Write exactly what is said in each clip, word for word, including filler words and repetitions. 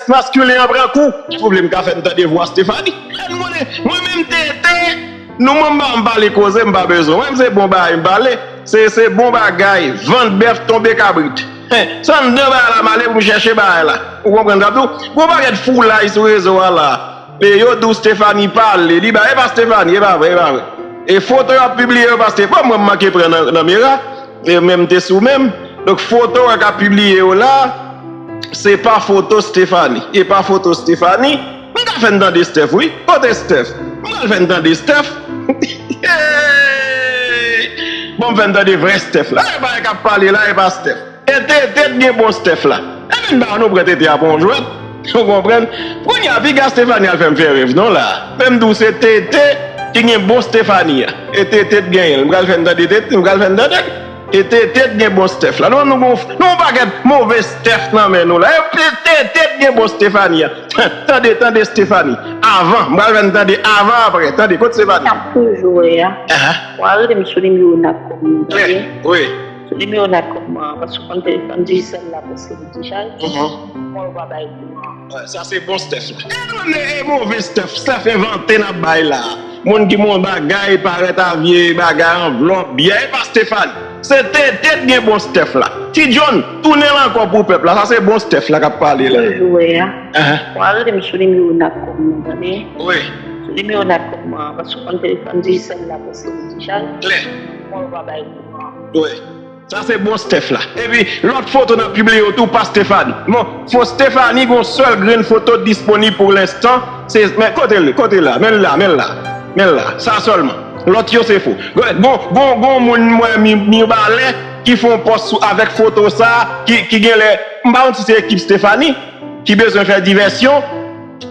Sèks maskilen an pran kou. Si w vle, m ka fè n tande vwa Stephanie. Fè n konnen, mwen menm Tete, nou, mwen m pa, m pale koze, m pa bezwen. Mwen, se bon bagay, m pale. Se, se bon bagay. Vant bèf, tonbe kabrit. Hen, se anndan bagay la m ale pou m chèche bagay la. Ou konprann sa tou? Gon pakèt foulay sou rezo a la. E yo di w Stephanie pale. Li ba, e pa Stephanie, e pa vre, e pa vre. E foto y ap pibliye yo pa Stephanie. Bon, mwen, m manke pran nan, nan mera. E menm te sou menm. Donk, foto w k ap pibliye yo la, se pa foto Stephanie. E pa foto Stephanie. M ka fè n tande Steph, wi. Kote Steph? M pral fè n tande Steph. Bon, m fè n tande vrè Steph la. E bagay k ap pale la, e pa Steph. E Tete t gen bon Steph la. Ebyen, m ba nou pran Tete a pou yon jwèt. Ou konprann? Kounye a, piga Stephanie al fè m fè rèv non la. Men m di w se Tete ki gen bon Stephanie a. E Tete t genyen l. M pral fè n tande Tete, m pral fè n tande l. E Tete t gen bon Steph la. Nou, nou gon, nou gon pakèt move Steph nan men nou la. E Tete t gen bon Stephanie a. Tande, tande Stephanie. Avan, m pral fè n tande avan apre. Tande, kote Stephanie? N ap toujou wè a. Ahan. Ou a rele m sou nimewo Natcom nan, tande? Wi. Sou nimewo Natcom nan, paske w konn telefòn Digicel la, paske li deja. Mhm. Mwen, ou pa bay kou an. Wè, sa se bon Steph la. E, e, e move Steph. Steph envante n ap bay la. Moun ki mwen bagay, parèt a vye bagay, anvlòp, byè, e pa Stephanie. Se Tete t gen bon Steph la. Ti John, tounen l ankò pou pèp la. Sa se bon Steph la k ap pale la. Toujou wè a. Ahan. Ou a rele m sou nimewo Natcom nan, tande? Wi. Sou nimewo Natcom nan, paske w konn telefòn Digicel la, paske li deja. Klè. Mwen, ou pa bay kou an. Wi. Sa se bon Steph la. Epi, lòt foto n ap pibliye yo tou pa Stephanie. Bon, fo Stephanie gon sèl grenn foto disponib pou lenstan. Se, men kote l, kote l la, men l la, men l la. Men l la, sa sèlman. Lòt yo se fo. Gon, gon, gon moun mwen mi, Mibalè ki fè yon pòs sou, avèk foto sa, ki, ki genlè, m pa konn si se ekip Stephanie ki bezwen fè divèsyon.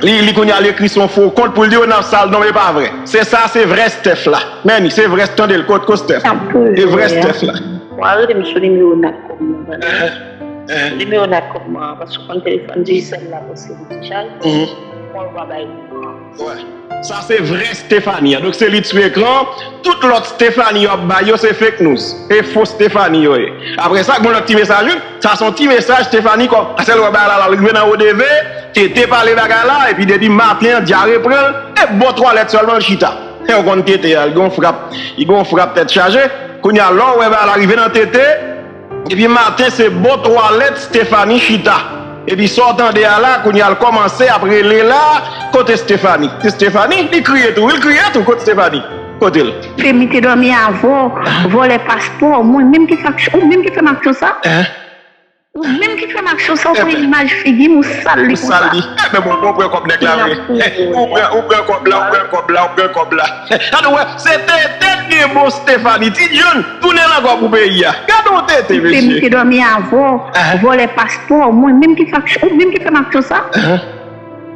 Li, li kounye a l ekri sou yon fo kont pou l di, "O, n ap sal non, e pa vre." Se sa, se vrè Steph la. Men li, se vrè, tande l, kot, kot Steph. E vrè Steph la. Ou a rele m sou nimewo Natcom nan, tande? Nimewo Natcom nan, paske w konn telefòn Digicel la, paske li deja. Mwen, ou pa bay kou an. Wè. Sa se vrè Stephanie an. Donk se li t sou ekran. Tout lòt Stephanie yo ap bay yo se fake news. E fo Stephanie yo ye. Apre sa, gon lòt ti mesaj, wi. Sa se yon ti mesaj Stephanie kò. Sèl wè bagay la, l al rive nan O D V, Tete pale bagay la, epi depi maten an, dyare pran l, e bò twalèt sèlman l chita. E w konn Tete a, li gon frap, li gon frap tèt chaje. Kounye a, lè w wè bagay la rive nan Tete, epi maten se bò twalèt Stephanie chita. Epi sa w tande a la, kounye a l kòmanse ap rele la, kote Stephanie? Se Stephanie, li kriye tou, wi, l kriye tou, kote Stephanie? Kote l? Femi te dòmi avè w, vòlè paspò, mwen menm ki fè aksyon, ou menm ki fè m aksyon sa? Ou menm ki fè m aksyon sa, ou pran imaj figi m, ou sal li konsa. Ou sal li. Enben bon, ou pran kòb nèg la vre. Ou pran, ou pran kòb la, ou pran kòb la, ou pran kòb la. Gade w wè, se Tete t gen bon Stephanie. Ti John, tounen l ankò pou peyi a. Gade w Tete, mesye. Femi te dòmi avè w, vòlè paspò, mwen menm ki fè aksyon, ou menm ki fè m aksyon sa?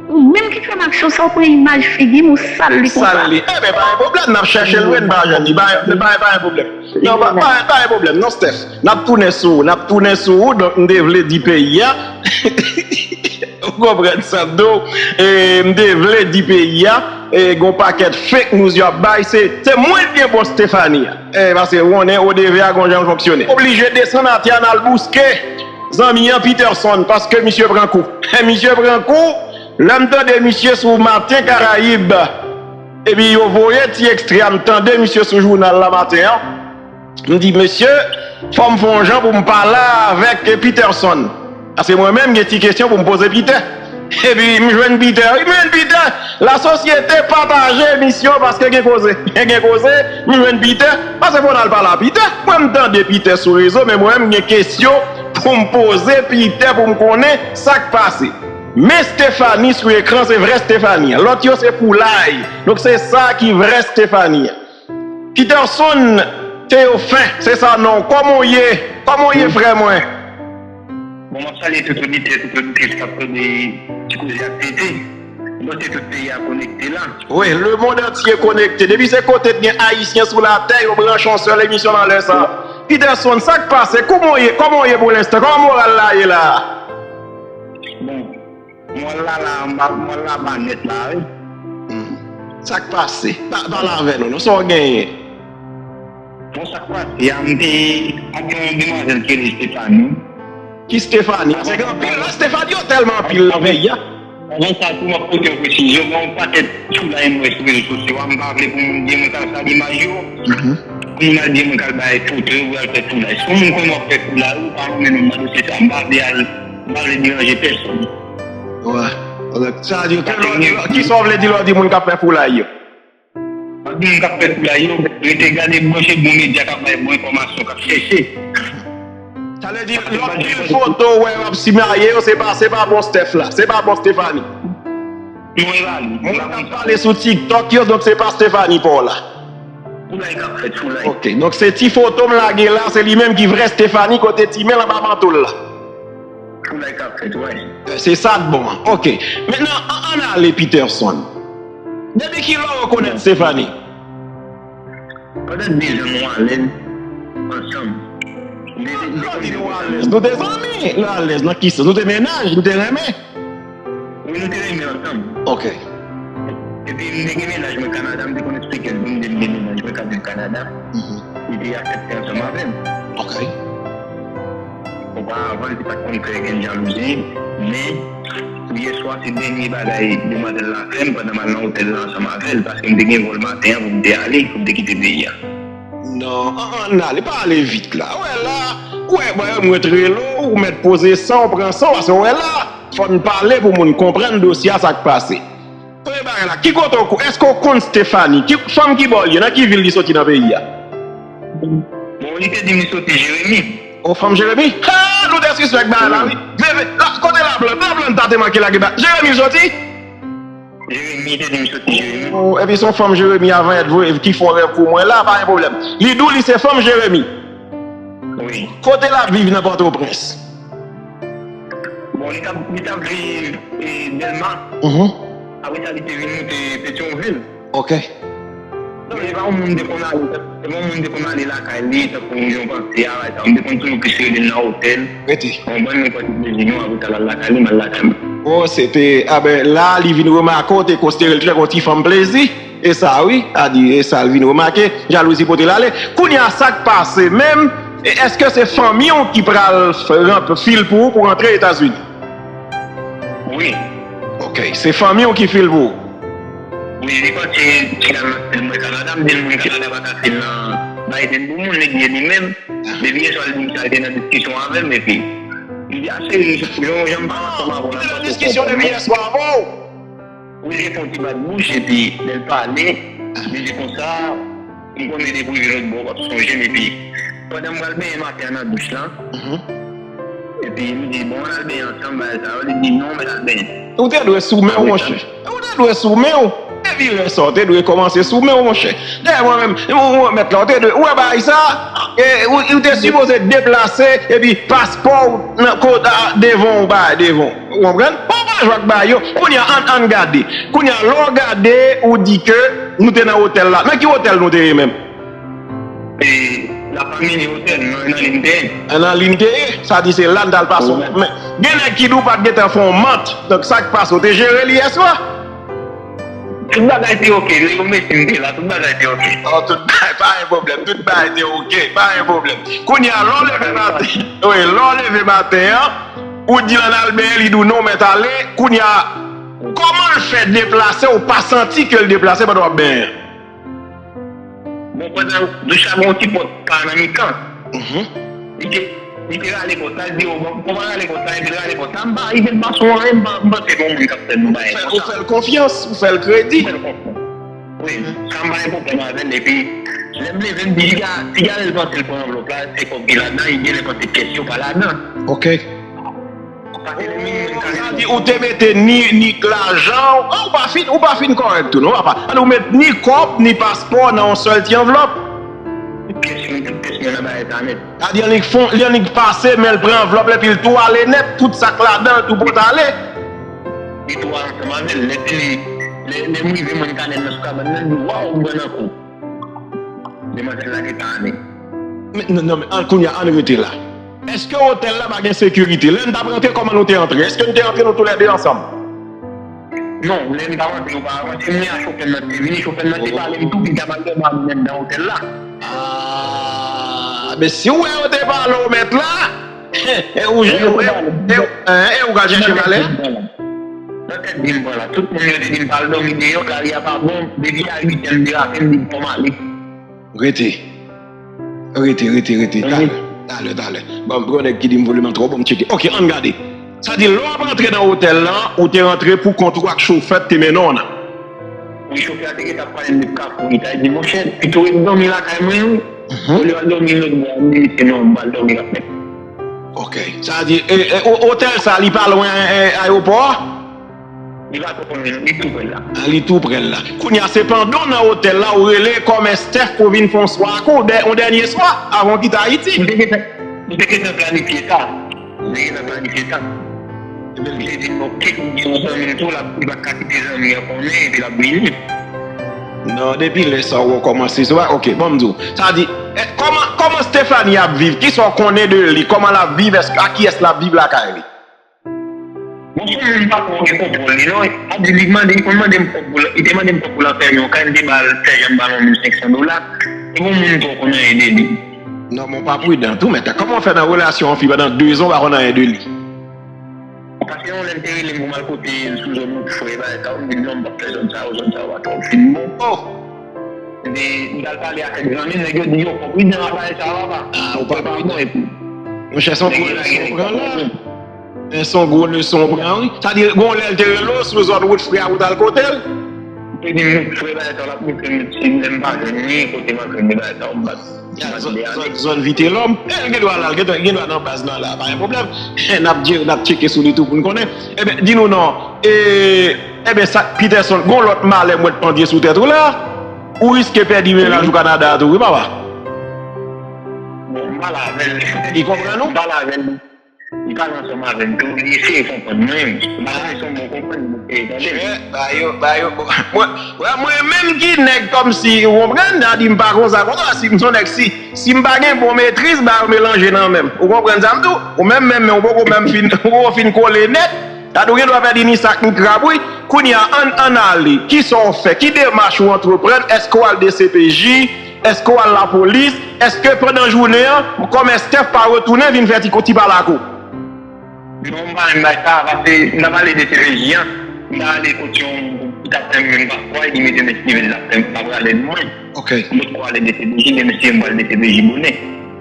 Ou menm ki fè m aksyon sa, ou pran imaj figi m, ou sal li konsa. Sal li. Enben, pa gen pwoblèm, n ap chèche l, wi, n pa jwenn li. Pa, pa, pa gen pwoblèm. Non, pa, pa, pa gen pwoblèm, non, Steph. N ap tounen sou ou, n ap tounen sou ou, donk m te vle di peyi a. Ou konprann sa m di w? E, m te vle di peyi a, e, gon pakèt fake news y ap bay, se, se mwen ki gen bon Stephanie a. E, paske ou konnen O D V a gon jan l fonksyone. Oblije desann atè a, n al bouske zanmi an Peterson, paske misye pran kou. Misye pran kou, lè m tande misye sou Maten Karayib, epi yo voye ti ekstrè a, m tande misye sou jounal la maten an. M di, "Mesye, fò m fè yon jan pou m pale avèk Peterson." Paske mwen menm, gen ti kesyon pou m poze Peter. Epi, m jwenn Peter. Wi, m jwenn Peter. Lasosyete pataje emisyon paske gen koze. Gen koze, m jwenn Peter. Paske fò n al pale a Peter. Mwen, m tande Peter sou rezo, men mwen, m gen kesyon pou m poze Peter pou m konnen sa k pase. Men Stephanie sou ekran, se vrè Stephanie an. Lòt yo, se foulay. Donk, se sa ki vrè Stephanie an. Peterson Théophin, se sa non. Kòman w ye? Kòman w ye, frè mwen? Bon, m ap salye tout oditè, tout oditris k ap tande Ti Koze ak Tete. M panse tout peyi a konekte la. Wi, lemonn antye konekte. Depi se kote k gen Ayisyen sou latè, yo branche yon sèl emisyon nan lè sa. Peterson, sa k pase? Kòman w ye? Kòman w ye pou lenstan? Kòman moral la ye la? Bon, Mwen la, la, m pa, mwen la pa nèt la, wi. Hmm. Sa k pase? Pa, pale avè nou, non, sa w genyen? Bon, sa k pase a, m te ak yon demwazèl ki rele Stephanie. Ki Stephanie? Paske gen anpil lòt Stephanie, yo tèlman anpil nan peyi a. Avan sa tou, m ap pote yon presizyon. Gen yon pakèt foulay m wè sou rezo sosyo a. M pa vle pou moun gen mwen k al sal imaj yo. Pou moun al gen mwen k al bay foto yo, pou al fè foulay. Si yon moun konnen w ap fè foulay, ou pa renmen non m nan dosye sa. M pa vle al, m pa vle deranje pèsonn. Wè. Sa vle di, kisa w vle di lè w di moun k ap fè foulay yo? M ap di moun k ap fè foulay yo, rete gade, branche bon medya k ap bay bon enfòmasyon, k ap chèche. Sa vle di, lè w ap pil foto, wè, w ap simaye yo, se pa, se pa bon Steph la, se pa bon Stephanie. Non, e pa li. Moun k ap pale sou TikTok yo, donk se pa Stephanie pa w la. Foulay k ap fèt, foulay. Ok, donk se ti foto m lage la, se li menm ki vrè Stephanie kote ti men l anba manto l la. Foulay k ap fèt, wè. Se sa k bon an. Ok. Mentnan, ann ale, Peterson. Depi kilè w rekonèt Stephanie? Pandan de zan nou alèz ansanm. Nou te zanmi, nou alèz nan ki sans? Nou te mennaj, nou te renmen. Wi, nou te renmen ansanm. Ok. Epi m te gen mennaj mwen Kanada, m te konn eksplike l tou, m di l m gen mennaj mwen k ap viv Kanada. Li te aksepte ansanm avè m. Ok. Oparavan, li te pa t konn fè okenn jalouzi, men pou yèswa, se dènye bagay demwazèl la fè m pandan m al nan otèl la ansanm avè l, paske m te gen vòl maten an pou m te ale, pou m te kite peyi a. Non, ann ale, pa ale vit la. Ou wè la, ou wè, mwen, mwen rele w, ou mèt poze san w, pran san w, paske ou wè la, fò n pale pou moun konprann dosye a, sa k pase. Premye bagay la, ki kote w ko-, èske w konn Stephanie? Ki fanm ki bò l ye? Nan ki vil li soti nan peyi a? Bon, li te di m li soti Jeremi. O, fanm Jeremi? Ha! Nou te sispèk bagay la, wi. Veve, la, kote Lablann? Lablann ta te manke lage ba. Jeremi l soti? Jeremi te di m soti Jeremi. O, epi se yon fanm Jeremi avan yèt vre ki fè yon rèv pou mwen la, pa gen pwoblèm. Li di w li se fanm Jeremi. Wi. Kote l ap viv nan Pòtoprens? Bon, li t ap, li t ap viv e, Dèlma. Apre sa, li te vin moute Petyonvil. Ok. Non, e pa yon moun m te konn ale, e pa yon moun m te konn ale lakay li, tankou yon panse a, bagay sa. M te konn toujou plis rele l nan otèl. Rete. Konprann, mwen pran ti plezi nou, apre sa, l al lakay li, m al lakay mwen. O, se te, a ben, la, li vin remake w te konsidere l trè kon ti fanm plezi. E sa, wi, a di, e sa, l vin remake, jalouzi pote l ale. Kounye a, sa k pase menm? E èske se fanmi w ki pral f-, ranp fil pou ou pou rantre Etazini? Wi. Ok, se fanmi w ki fil pou ou? Wi, li panse finalman se mwen Kanada, m di l moun Kanada pa ka fil nan Biden pou moun, li di e li menm. Depi yèswa l di m sa, l te nan diskisyon avè m, epi m di a cheri, jan, jan m pale ansanm avè w la, m panse w konprann mwen. Diskisyon depi yèswa avè w? Wi, li fè yon ti bat bouch, epi lè l pale, li di konsa, M konn mete pou rive lòt bò, w ap sonje m, epi pandan m pral benyen maten an nan douch lan, epi m di, bon, ann al benyen ansanm, bagay sa yo, li di, non, mèt al benyen. Ou te dwe sou men w, monchè. Ou te dwe sou men w. Depi lè sa, ou te dwe kòmanse sou men w, monchè. Dayè, mwen menm, mwen, mwen, mèt la, ou te dwe, ou wè bagay sa, e, ou, ou te sipoze deplase, epi paspò w nan kote devan w, bagay devan w. Ou konprann? Ou pa jwe ak bagay yo. Kounye a, ann, ann gade. Kounye a, lè w gade, ou di ke nou te nan otèl la. Nan ki otèl nou te ye menm? E, La Famille Hotel, nan, nan Linteye. Nan Linteye? Sa di se la n t al pase yon men. Gen nèg ki di w pa t gentan fè yon mant. Donk, sa k pase? Ou te jere li yèswa? Tout bagay te oke. Lè yo mete m te la, tout bagay te oke. Oh, tout bagay, pa gen pwoblèm. Tout bagay te oke. Pa gen pwoblèm. Kounye a, lè w leve maten, wi, lè w leve maten an, ou di l ann al benyen, li di w non, mèt ale. Kounye a, kòman l fè deplase, ou pa santi ke l deplase pandan w ap benyen? Bon, pandan douch la, gen yon ti pòt pa nan mitan. Li te, li te rale pòt la, li di, o, bon, kòman rale pòt la, epi l rale pòt la, m pa rive, m pa sou anyen, m pa, m panse gen yon moun k ap fè m bagay konsa. Ou fè l konfyans, ou fè l kredi. M fè l konfyans. Wi, sa m pa gen pwoblèm avè l, epi lè m leve, m di, piga, piga lè l panse l pran anvlòp la, se kòb ki ladan, li genlè panse pyès yo pa ladan. Ok. Sa di ou te mete ni, ni lajan, ah, ou pa fin, ou pa fin kòrèk tou, non, papa. Sa di ou met ni kòb, ni paspò nan yon sèl ti anvlòp. Tout pyès mwen, tout pyès mwen nan bagay sa nèt. Sa di annik fon, li annik pase, men l pran anvlòp la, epi l tou ale nèt, tout sa k ladan l tou pote ale. Li tou al ansanm avè l. Lè fini, lè, lè m rive, mwen kanèl nan sou kabann nan, li di, waw, m pran nan kou. Demwazèl la gentan ale. Men, non, non, men, ann, kounye a, ann rete la. Èske otèl la pa gen sekirite? Lè n t ap rantre, kòman nou te antre? Èske n te antre nou toulède ansanm? Non, lè n t ap antre, yo pa avanse. Mwen a chofè m nan te vini, chofè m nan te pale m tou, li t ap al dòmi avè m anndan otèl la. Ah, men si w wè yo te pale w, mèt la, E ou, e ou, e ou, e ou, e ou ka chèche malè? Nan tèt di m pran la. Tout moun yo te di m pa al dòmi deyò, lari a pa bon. Depi a uit è m te rape, m di m fò m ale. Rete. Rete, rete, rete. Talè, talè, talè. Bon, gon nèg ki di m volim an twò ba, m tcheke. Ok, ann gade. Sa di, lè w ap rantre nan otèl lan, ou te rantre pou kont ou ak chofè k te mennen w nan? Wi, chofè a te gentan ap pale m de Kafou Itay, di, monchè, pito ret dòmi lakay mwen, wi. Olye w al dòmi lòt bò a, m di misye non, m pral dòmi Lapmèt. Ok. Sa di, e, e, o- otèl sa, li pa lwen, e, ayewopò a? Li pa twò lwen, li tou prè l la. Ah, li tou prè l la. Kounye a, se pandan w nan otèl la, ou rele kòmè Steph pou vin fè yon swa ak ou, dè- yon dènye swa, avan w kite Ayiti. M te gentan, m te gentan planifye sa. M te gentan planifye sa. Epi m te di m, oke, m gen yon zanmi m tou, l ap, li pa ka kite zanmi an konnen, epi l ap vini. Non, depi lè sa ou kòmanse, se pa, oke, ban m di w. Sa di, e, kòman, kòman Stephanie ap viv? Kisa w konnen de li? Kòman l ap viv? Èske, a kiyès l ap viv lakay li? Bon, se yon moun m pa twò gen kontwòl li, non. Sa di, li mande, li konn mande m kòb pou l, li te mande m kòb pou l al fè yon kay, m te ba l, fè jan m ba l yon mil senk san dola. Se pa yon moun m twò konn anyen de li. Non, men w pa pridan tou, men kòman w fè nan relasyon yon fi pandan de zan, w pa konn anyen de li? Paske yon lè l te rele m pou m al kote l sou zòn Wout Frè, bagay sa yo, m di l non, m p ap fè zòn sa yo, zòn sa yo pa twò fin bon. Oh! M te, m t al pale ak kèk zanmi m, nèg yo di yo fò pridan nan bagay sa yo, papa. Ah, ou pa pridan. Epi, monchè, se yon gwo leson w pran la. Men se yon gwo leson w pran, wi. Sa di, gon lè l te rele w sou zòn Wout Frè a, ou t al kote l? Li di m, Wout Frè, bagay sa, l ap montre m si lè m pa jwenn li, kote m ap jwenn li, bagay sa, m bat, m bat de ane. Zòn, zòn Vitelòm. E, l gen dwa la, l gen, gen dwa nan baz lan la, pa gen pwoblèm. N ap dje-, n ap tcheke sou li tou pou n konnen. Ebyen, di nou non. E, ebyen, sa, Peterson, gon lòt malè m wè t pandye sou tèt ou la. Ou riske pèdi mennaj ou Kanada a tou, wi, papa. Bon, m pale avè l. Li konprann ou? M pale avè l. Li pale ansanm avè m tou, li eseye konprann mwen. M pa konnen si w konprann, li eseye tande m. Ba yo, ba yo, mwen, mwen, mwen menm ki nèg kòmsi, ou konprann, sa di m pa konsa, konsa, si m se yon nèg, si, si m pa gen bon metriz, ba yo melanje nan men m. Ou konprann sa m di w? Ou menm, menm, men ou poko menm fin, ou poko fin kole nèt. Sa di w gen dwa pèdi ni sak ni krab, wi. Kounye a, ann, ann ale. Kisa w fè? Ki demach ou antreprann? Èske w al D C P J? Èske w al lapolis? Èske pandan jounen an, kòmè Steph pa retounen vin fè ti, ti pale ak ou? Non, m pa menm bay sa, paske m t ap ale D C P J an, m t ale kot yon moun ki t ap fè m menm pa fwa, li mete men sivil l ap fè m pa prale lwen. Ok. M potko ale D C P J, men mesye m pral D C P J bonè.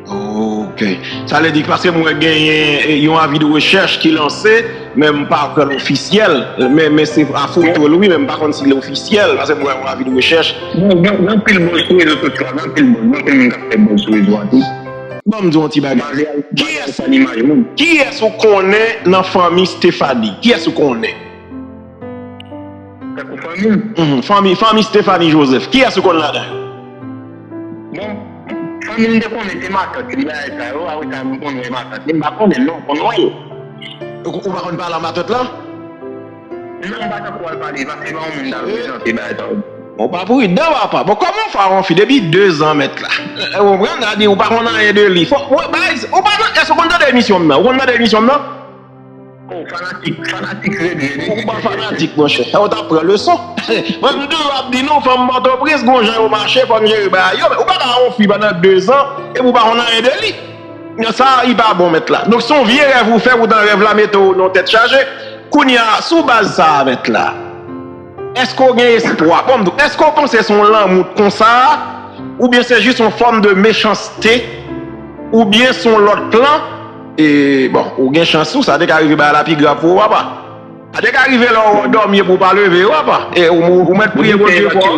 Ok. Sa vle di, paske m wè genyen, e, yon avi de rechèch ki lanse, men m pa kwè l ofisyèl, men, men se a foto l, wi, men m pa konn si l ofisyèl, paske m wè yon avi de rechèch. Bon, gen, gen anpil buzz sou rezo sosyo a, gen anpil buzz, gen anpil moun k ap fè buzz sou rezo a tou. Ban m di w yon ti bagay. Kiyès, kiyès ou konnen nan fanmi Stephanie? Kiyès ou konnen? Tankou fanmi m? Mhm, fanmi, fanmi Stephanie Joseph. Kiyès ou konn ladan yo? Bon, fanmi m te konnen se matant li, bagay sa yo, apre sa m konn wè matant li, m pa konnen non, m konn wè l. Ou, ou pa konn pale a matant lan? Non, m pa tankou al pale, paske se pa yon moun m ta reprezante bagay sa yo. Ou pa pridan, papa. Bon, kòman w fè a yon fi depi de zan, mèt la? Ou konprann? Sa di, ou pa konn anyen de li. Fò, ou, bagay, ou pa nan, èske ou konn tande emisyon m nan? Ou konn tande emisyon m nan? Oh, fanatik, fanatik rele. Ou pa fanatik, monchè. Ou t ap pran leson. Mwen, m toujou ap di nou, fanm Pòtoprens, gon jan yo mache, fò n jere bagay yo. Men ou pa ka yon fi pandan de zan, epi ou pa konn anyen de li. Sa, li pa bon, mèt la. Donk, se yon vye rèv ou fè, poutan rèv la mete w nan tèt chaje. Kounye a, sou baz sa a, mèt la, èske w gen espwa? Bon, m di w, èske w panse se yon lanmou konsa a? Oubyen se jis yon fòm de mechanste? Oubyen se yon lòt plan? E, bon, ou gen chans ou, sa te ka rive bagay la pi grav pou ou, papa. Sa te ka rive lè w dòmi epi w pa leve, papa. E ou, ou mèt priye Bondye fò.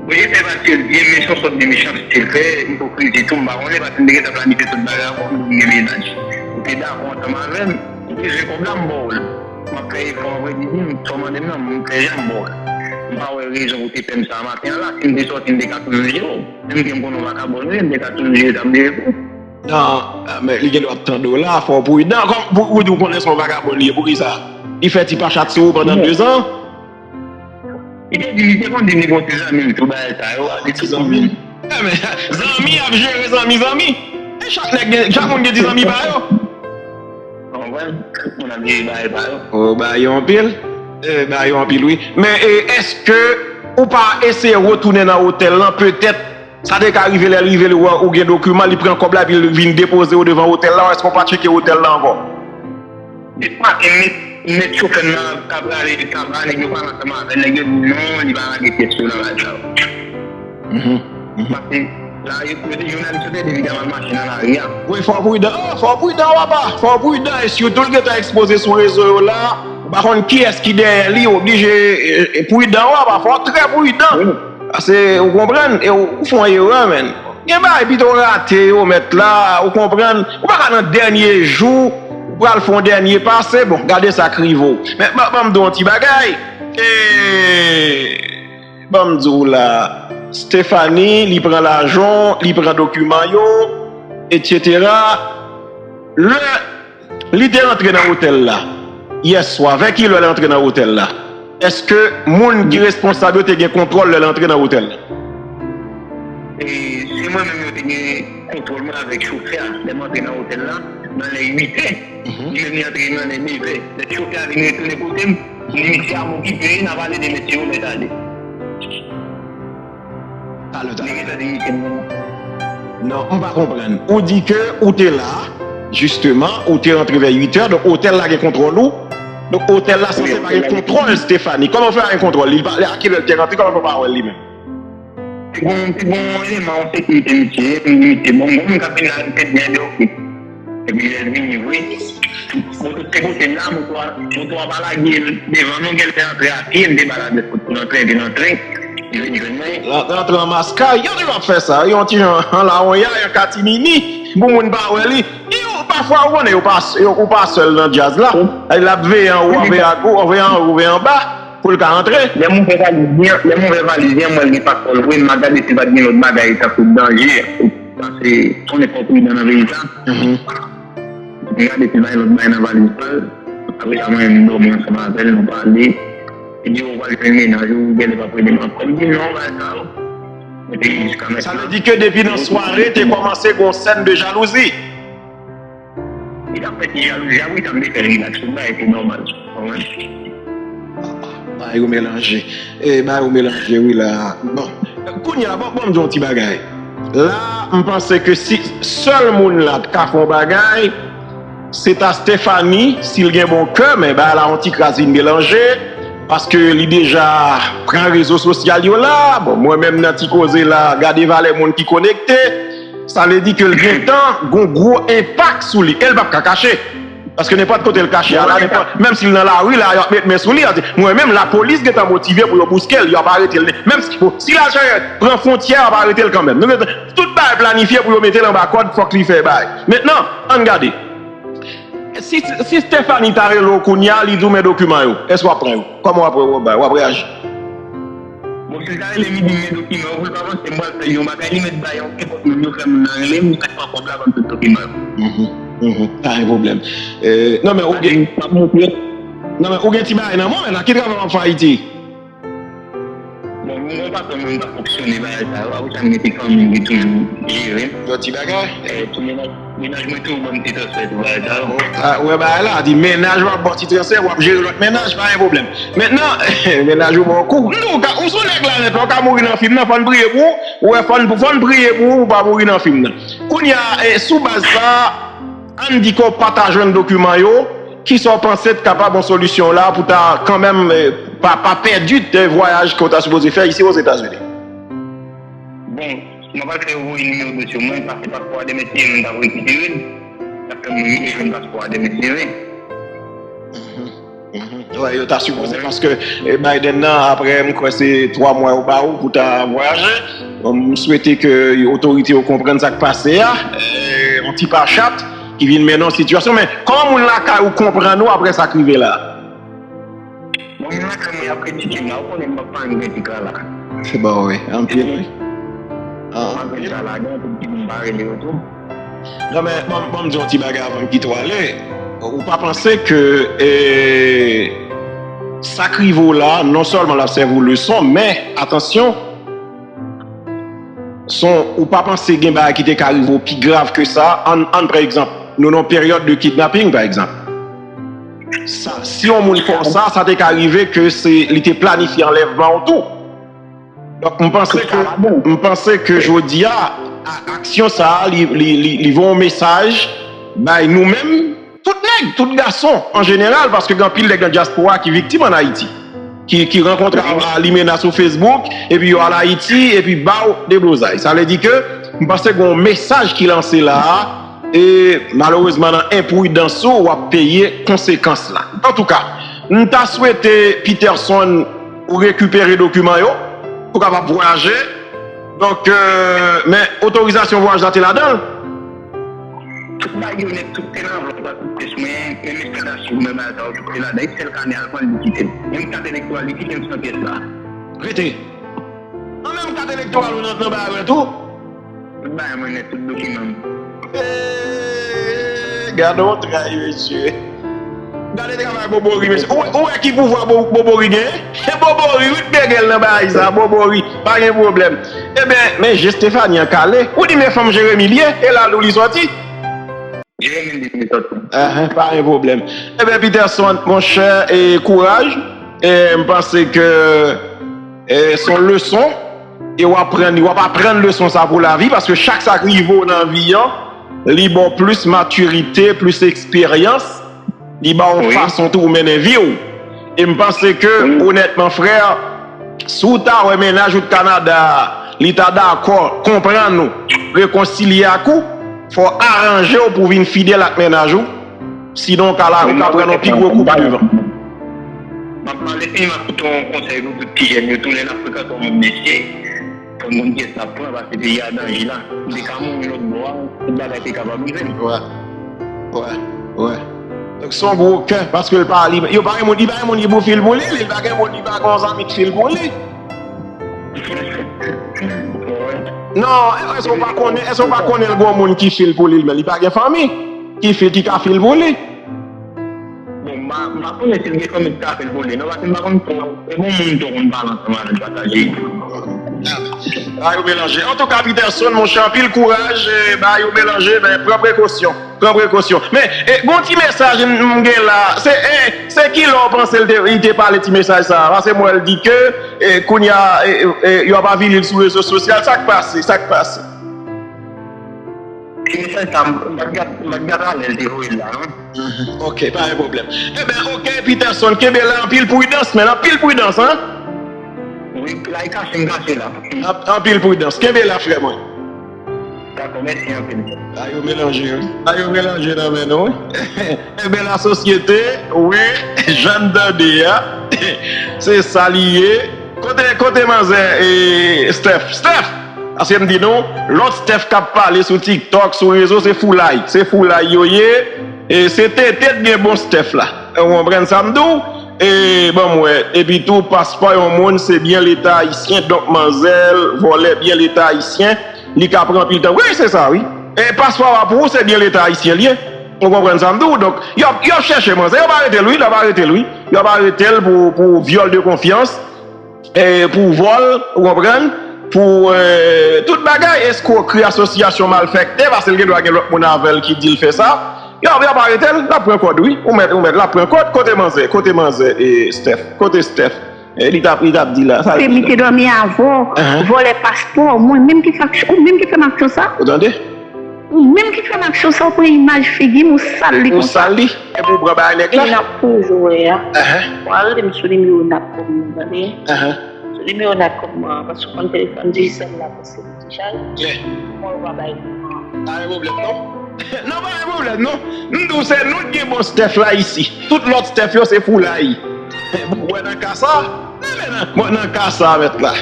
Mwen te fè paske l byen, men se yon sòt de mechanste l fè, ipokrizi tou, m pa konnen, paske m te gentan planifye tout bagay ankò, m gen mennaj. Ou te dakò ansanm avè m, ou bezwen kòb la, m ba w l. M ap fè efò, vrè di di, sa w mande m nan, m fè jan m ba w l. M pa wè rezon pou w te fè m sa maten an la, si m te sòti, m te ka toujou jere w. Menm ke m konn w vakabòn, wi, m te ka toujou jere sa m te jere pou w. Non, men li gen dwa ap tande w la, fò w pridan. Kòm, pou, pou di w konnen se yon vakabon li ye, poukisa? Li fè ti pachat sou ou pandan de zan? Li te di, li te konn di m li gon ti zanmi l tou, bagay sa yo, a, li ti zanmi. Eh, men, zanmi ap jere zanmi, zanmi. E chak nèg gen, chak moun gen ti zanmi pa yo. Konprann? Chak moun ap jere bagay pa yo. Oh, ba yo anpil. Eh, ba yo anpil, wi. Men, e, èske ou pa eseye retounen nan otèl lan, petèt, Sa te ka rive lè l rive, l wè ou gen dokiman, li pran kòb la epi l vin depoze w devan otèl la, èske w pa tcheke otèl la ankò? Depi maten, m met, m met chofè m nan ka prale Sava, nèg yo pale ansanm avè l, nèg yo di non, li pa lage pyès yo nan laj la. Paske la, yo, yo te jounalis yo te di evidaman l mache nan lari a. Wi, fò w pridan, fò w pridan, papa, fò w pridan, e sitou l gentan ekspoze sou rezo yo la, ou pa konn kiyès ki dèyè li, ou oblije e, e, pridan, papa, fò w trè pridan. Paske, ou konprann, e ou, ou fè yon erè, menn. Gen bagay pito rate yo mèt la, ou konprann? Ou pa ka nan dènye jou, ou pral fè yon dènye pase, bon, gade sa k rive w. Men, ban, ban m di w yon ti bagay. E, ban m di w la, Stephanie, li pran lajan w, li pran dokiman yo, etsetera. Lè li te rantre nan otèl la, yè swa, vè kilè l rantre nan otèl la? Èske moun ki responsab yo te gen kontwòl lè l antre nan otèl la? E se mwen menm yo te gen kontwòl mwen avèk chofè a. Lè m antre nan otèl la, nan lè uit è, li menm li antre nan lè nèf è. Lè chofè a vin retounen kote m, li di misye ap okipe, n a pale de mesye yo lè talè. Talè, talè. Nèg yo ta di misye menm. Non, m pa konprann. Ou di ke ou te la, jisteman, ou te rantre vè uit è, donk otèl la gen kontwòl ou. Donk otèl la sanse pa gen kontwòl Stephanie. Kòman w fè pa gen kontwòl li? A kilè l te rantre, kòman w fè pa wè l li menm? Te gon, te gon eleman sekirite misye, misye bon, bon, moun k ap vin la, li te byen de oke. Epi lè l vini vre, moto te kote l la, moto a, moto a pa lage l devan non, genlè antre a pye, m te ba l adrès kote pou l antre, epi l antre, li vin jwenn mwen. L antre an maskay, yo toujou ap fè sa, yon ti jan an lawonya, yon katimini, pou moun pa wè li. E yo, pafwa, ou konnen, yo pa, yo, ou pa sèl nan djaz la. L ap veye anwo, veye anwo, veye anwo, veye anba. Pou l ka antre. Lè m ouvè valiz li an, lè m ouvè valiz li an, m wè l gen paspò l vre, m a gade si pa t gen lòt bagay tankou danje, paske konnen fò w pridan nan peyi sa. M gade si pa gen lòt bagay nan valiz pa l. Apre sa, mwen menm m dòmi ansanm avè l, nou pale. Li di, "Ou pral jwenn mennaj ou, genlè p ap rele m ankò." M di, "Non, bagay sa yo." Epi jiska mentnan. Sa vle di ke depi nan sware, te kòmanse gen yon sèn de jalouzi. Li t ap fè ti jalouzi a wi, sa m te fè l rilaks, tout bagay te nòmal, ou konprann? Bagay yo melanje. E, bagay yo melanje wi la. Bon, kounye a, bon, bon, m di yon ti bagay. La, m panse ke si sèl moun la t ka fè yon bagay, se ta Stephanie, si l gen bon kè, men bagay la yon ti kras vin melanje, paske li deja pran rezo sosyal yo la. Bon, mwen menm nan ti koze la, gade valè moun ki konekte. Sa vle di ke l gentan gon gwo enpak sou li. E l p ap ka kache. Paske nenpòt kote l kache a la, nenpòt, menm si l nan lari la, y ap met men sou li, y ap di, mwen menm, lapolis gentan motive pou yo bouske l, y ap arete l. Menm si, bon, si l al chèche pran fwontyè, y ap arete l kanmenm. Nou gentan, tout bagay planifye pou yo mete l anba kòd, fòk li fè bagay. Mentnan, ann gade. Si, si Stephanie ta rele w kounye a, li di w men dokiman yo, èske w ap pran yo? Kòman w ap, w ap, w ap reyaji? Bon, si l ta rele m, li di m men dokiman yo, pou l pa panse m pral fè l yon bagay, li mèt bay yon kenpòt moun yo fè moun nan rele m, li mèt pran kòb la, ban m tout dokiman yo. Mhm, mhm, pa gen pwoblèm. E, non, men ou gen. M ap montre. Non, men ou gen ti bagay nan men w, men nan ki travay w ap fè Ayiti? Bon, m gon patwon, men m pa fonksyone bagay sa yo. Apre sa, m mete fanmi m ki toujou jere m. Yon ti bagay? E, pou mennaj, mennaj mwen toujou ban m ti transfè, tout bagay sa yo. A, ou wè bagay la, di mennaj w ap ba w ti transfè, w ap jere lòt mennaj, pa gen pwoblèm. Mentnan, mennaj ou ba w kou. M di w, ou se yon nèg la nèt, ou ka mouri nan fim nan, fò n priye pou ou. Ou wè, fò n, fò n priye pou ou, pou w pa mouri nan fim nan. Kounye a, e, sou baz sa, ann di ke w pa ta jwenn dokiman yo, kisa w panse t kapab yon solisyon la pou ta kanmenm, eh, pa, pa pèdi, eh, vwayaj ke w ta sipoze fè isi Ozetazini? Bon, m ap al fè yo voye nimewo dosye mwen, pase paspò a demen si m t ap rekipere l. Sa fè mwen rive jwenn paspò a demen si. Mhm. Wè, yo ta sipoze, paske, eh, Biden nan, apre, m kwè se twa mwa yo ba ou pou ta vwayaje. Bon, m swete ke otorite yo konprann sa k pase a. Eh, yon ti pa chat ki vin mennen yon sitiyasyon. Men, kòman moun lakay ou konprann ou apre sa k rive la? Bon, moun lakay mwen ap kritike m la, ou konnen m p ap pa yon kritik la la. Se bon, wi. Anpil, wi. Ah. M ap vin sa la, gen yon koup ki pou m pa rele yo tou. Non, men, bon, bon, m di yon ti bagay avan m kite w ale. Ou pa panse ke, eh, sa k rive w la, non sèlman l ap sèvi w leson, men, atansyon, son, ou pa panse gen bagay ki te ka rive w pi grav ke sa? Ann, ann pran egzanp, nou nan yon peryòd de kidnaping, pa egzanp. Sa, si yon moun fè w sa, sa te ka rive ke se, li te planifye anlèvman w tou. Donk, m panse ke, m panse ke jodi a, a- aksyon sa a, li, li, li, li voye yon mesaj bay nou menm, tout nèg, tout gason an jeneral, paske gen anpil nèg nan dyaspora ki viktim ann Ayiti, ki, ki rankontre a limena sou Facebook, epi yo al Ayiti, epi baw deblozay. Sa vle di ke m panse gen yon mesaj ki lanse la a, e malerezman, nan enpridans ou, w ap peye konsekans la. Antouka, m ta swete, Peterson, ou rekipere dokiman yo, ou kapab vwayaje. Donk, euh, men otorizasyon vwayaj la te ladan l. Tout bagay yo nèt, tout te nan vlòg la, tout tès mwen, men mesaj la sou mwen, bagay sa yo tout te ladan. E sèl kanè al pran l, li kite l. Menm kat elektoral, li kite l san pyès la. Rete. An, menm kat elektoral ou nan, nan bagay ou tou? Tout bagay mwen nèt, tout dokiman m. Eee, gade yon tray, mesye. Gade travay Bobori, mesye. Ou, ou wè ki pouvwa Bo- Bobori gen? Bobori, wi, t pege l nan bagay sa, Bobori. Pa gen pwoblèm. Ebyen, men je Stephanie an kale. Ou di men fanm Jeremi l ye, e la l ou li sòti? Jeremi l li sòti. Ahan, pa gen pwoblèm. Ebyen, Peterson, monchè, e kouraj. E m panse ke, e, se yon leson. E w ap pran, w ap aprann leson sa pou lavi, paske chak sa k rive w nan vi an, li ba w plis matirite, plis eksperyans, li ba w yon fason tou pou mennen vi w. E m panse ke, onètman, frè, si w ta wè mennaj ou t Kanada a, li ta dakò konprann ou, rekonsilye ak ou, fò w aranje w pou w vin fidèl ak mennaj ou. Sinon, w ka la, ou ka pran yon pi gwo kou pi devan. M ap pale fini, m ap kite yon konsèy pou tout ti jèn yo tou, lè n ap frekante yon moun mesye, fò n konn kiyès n ap pran, paske peyi a danje la. M te ka mouri lòt bò a, tout bagay te kapab rive m. Wè, wè, wè. Donk, se yon gwo kè, paske l pa, li, yo pa gen moun, li pa gen moun ki pou fil pou li, li pa gen moun, li pa gen yon zanmi k fil pou li. Non, èske w pa konnen, èske w pa konnen l gon moun ki fil pou li, men li pa gen fanmi ki fil, ki ka fil pou li? Bon, m pa, m pa konnen si l gen fanmi ki ka fil pou li, non, paske m pa konn twò, e bon moun tou konn pale ansanm avè l, pataje. Ba yo melanje. Antouka, Peterson, monchè, anpil kouraj, e ba yo melanje, men pran prekosyon. Pran prekosyon. Men, e, gon ti mesaj m, m gen la. Se, e, se kilè w panse l te, li te pale ti mesaj sa a? Paske m wè l di ke, e, kounye a, e, e, e, yo ap avili l sou rezo sosyal. Sa k pase? Sa k pase? Ti mesaj sa, m, m pa t gad, m pa t gad alè l te voye l la, non. Mhm. Ok, pa gen pwoblèm. Ebyen, ok, Peterson, kenbe la, anpil pridans, men anpil pridans, an. Wi, la e kache m kache la. An-, anpil pridans. Kenbe la, frè mwen. Dakò, mèsi anpil. Ba yo melanje, wi. Ba yo melanje nan men nou, wi. Ebyen, lasosyete, wi, jan n tande a, se sa li ye. Kote, kote manzè, e, Steph? Steph! Paske m di nou, lòt Steph k ap pale sou TikTok, sou rezo, se foulay. Se foulay yo ye. E se tete t gen bon Steph la. Ou konprann sa m di w? E, ban m wè. Epi tou, paspò yon moun, se byen Leta ayisyen. Donk, manzè l vòlè byen Leta ayisyen. Li ka pran anpil tan. Wi, se sa, wi. E paspò a pou ou, se byen Leta ayisyen l ye. Ou konprann sa m di w? Donk, y ap, y ap chèche manzè. Y ap arete l, wi. Y ap arete l, wi. Y ap arete l pou, pou vyòl de konfyans. E, pou vòl, ou konprann? Pou, e, tout bagay, eskwokri, asosyasyon malfèktè, paske l gen dwa gen lòt moun avè l ki di l fè sa. Y ap, y ap arete l, l ap pran kòd, wi. Ou mèt, ou mèt, l ap pran kòd. Kote manzè? Kote manzè, e, Steph? Kote Steph? E, li t ap, li t ap di la. Sa l di la? Te mete dòmi avè w, vòlè paspò, mwen menm ki fè aksyon, ou menm ki fè m aksyon sa? Ou tande? Ou menm ki fè m aksyon sa, ou pran imaj figi m, ou sal li konsa. Ou sal li, epi ou pran bagay nèg la. E n ap toujou wè a. Ahan. Bon, al rele m sou nimewo Natcom nan, tande? Ahan. Sou nimewo Natcom nan, paske ou konn telefòn Digicel la, paske li te chaje. Klè. Mwen, ou pa bay li. Pa gen pwoblèm, non. Non, pa gen pwoblèm, non. M di w, se nou k gen bon Steph la isi. Tout lòt Steph yo, se foulay. Ou wè nan ka sa? Nan, men nan, mwen nan ka sa, mèt la.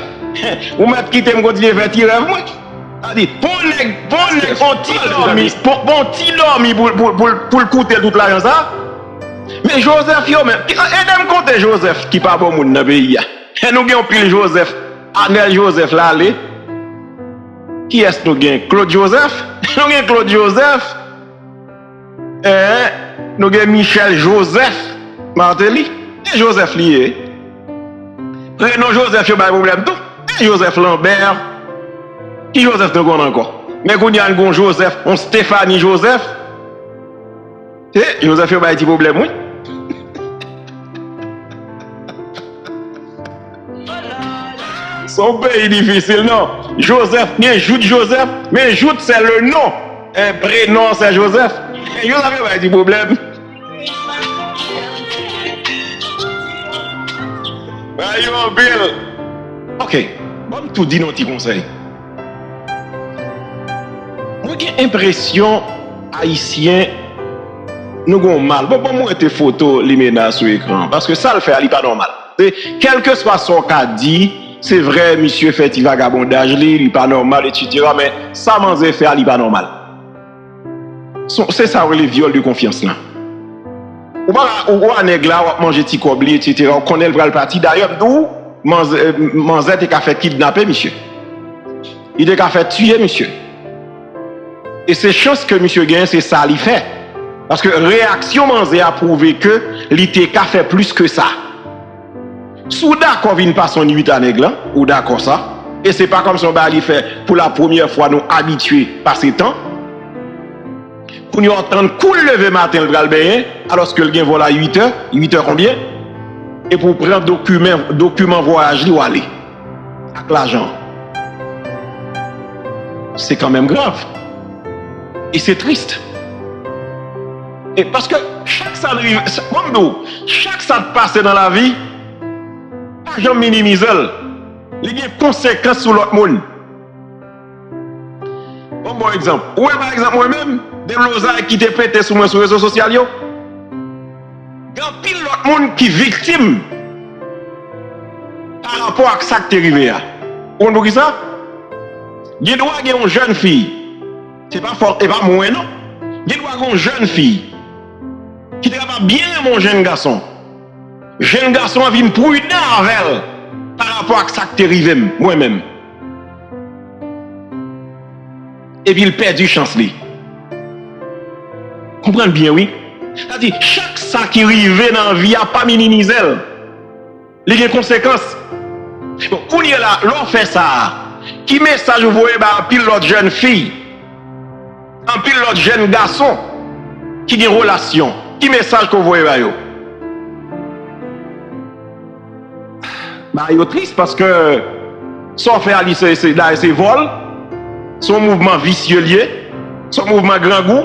Ou mèt kite m kontinye fè ti rèv mwen. Sa di, pou nèg, pou nèg, on ti dòmi, pou, pou ti dòmi pou, pou, pou, pou l koute tout lajan sa. Men Joseph yo menm, ede m konte Joseph ki pa bon moun nan peyi a. Nou gen yon pil Joseph, Anèl Joseph l ale. Kiyès nou gen? Claude Joseph? Nou gen Claude Joseph. Eh, nou gen Michel Joseph Martelly. E Joseph li ye. Prenon Joseph yo bay pwoblèm tou. E Joseph Lambert. Ki Joseph nou konn ankò? Men kounye a n gon Joseph, on Stephanie Joseph. E Joseph yo bay ti pwoblèm, wi. Se yon peyi difisil, non. Joseph, gen Jout Joseph, men Jout se le nom. Eh, prenom se Joseph. Joseph yo bay ti pwoblèm. Bay yo anpil. Ok, ban m tou di nou yon ti konsèy. Mwen gen enpresyon Ayisyen, nou gen yon mal. Bon, bon, mwen mete foto Limena sou ekran, paske sa l fè a, li pa nòmal. Se, kèlkeswa sa w ka di, se vre, misye fè ti vagabondaj li, li pa nòmal, etsetera, men sa manzè fè a, li pa nòmal. Se, se sa yo rele vyòl de konfyans lan. Ou pa, ou, ou a nèg la, w ap manje ti kòb li, etsetera, ou konnen l pral pati. Dayè, m di w, manzè, manzè te ka fè kidnape misye. Li te ka fè tiye misye. E se chans ke misye genyen, se sa li fè. Paske reyaksyon manzè a pwouve ke li te ka fè plis ke sa. Si w dakò vin pase yon nuit a nèg lan, ou dakò sa, e se pa kòmsi yon bagay li fè pou la premyè fwa nou abitye pase tan. Kounye a w tann kou l leve maten l pral benyen, alòske l gen vòl a uit è, uit è konbyen? Epi w pran dokiman, dokiman vwayaj li w ale ak lajan. Se kanmenm grav. E se tris. E paske chak sa n rive, sa, ban m di w, chak sa n pase nan lavi, pa janm minimize l. Li gen konsekans sou lòt moun. Bon, bon egzanp. Ou wè, pa egzanp, mwen menm, deblozay ki te pete sou mwen sou rezo sosyal yo, gen anpil lòt moun ki viktim pa rapò ak sa k te rive a. Ou konn poukisa? Gen dwa gen yon jèn fi, se pa fò, e pa mwen non. Gen dwa gen yon jèn fi ki te kapab byen renmen yon jèn gason. Jèn gason an vin pridan avè l pa rapò ak sa k te rive m, mwen menm. Epi l pèdi chans li. Konprann byen, wi. Sa di, chak sa ki rive nan vi a, pa minimize l. Li gen konsekans. Bon, kounye a la, lè w fè sa a, ki mesaj ou voye bay anpil lòt jèn fi, anpil lòt jèn gason ki gen relasyon? Ki mesaj ke w voye ba yo? Ba yo tris paske sa w fè a, li se, se, dayè se vòl. Se yon mouvman visye l ye. Se yon mouvman grangou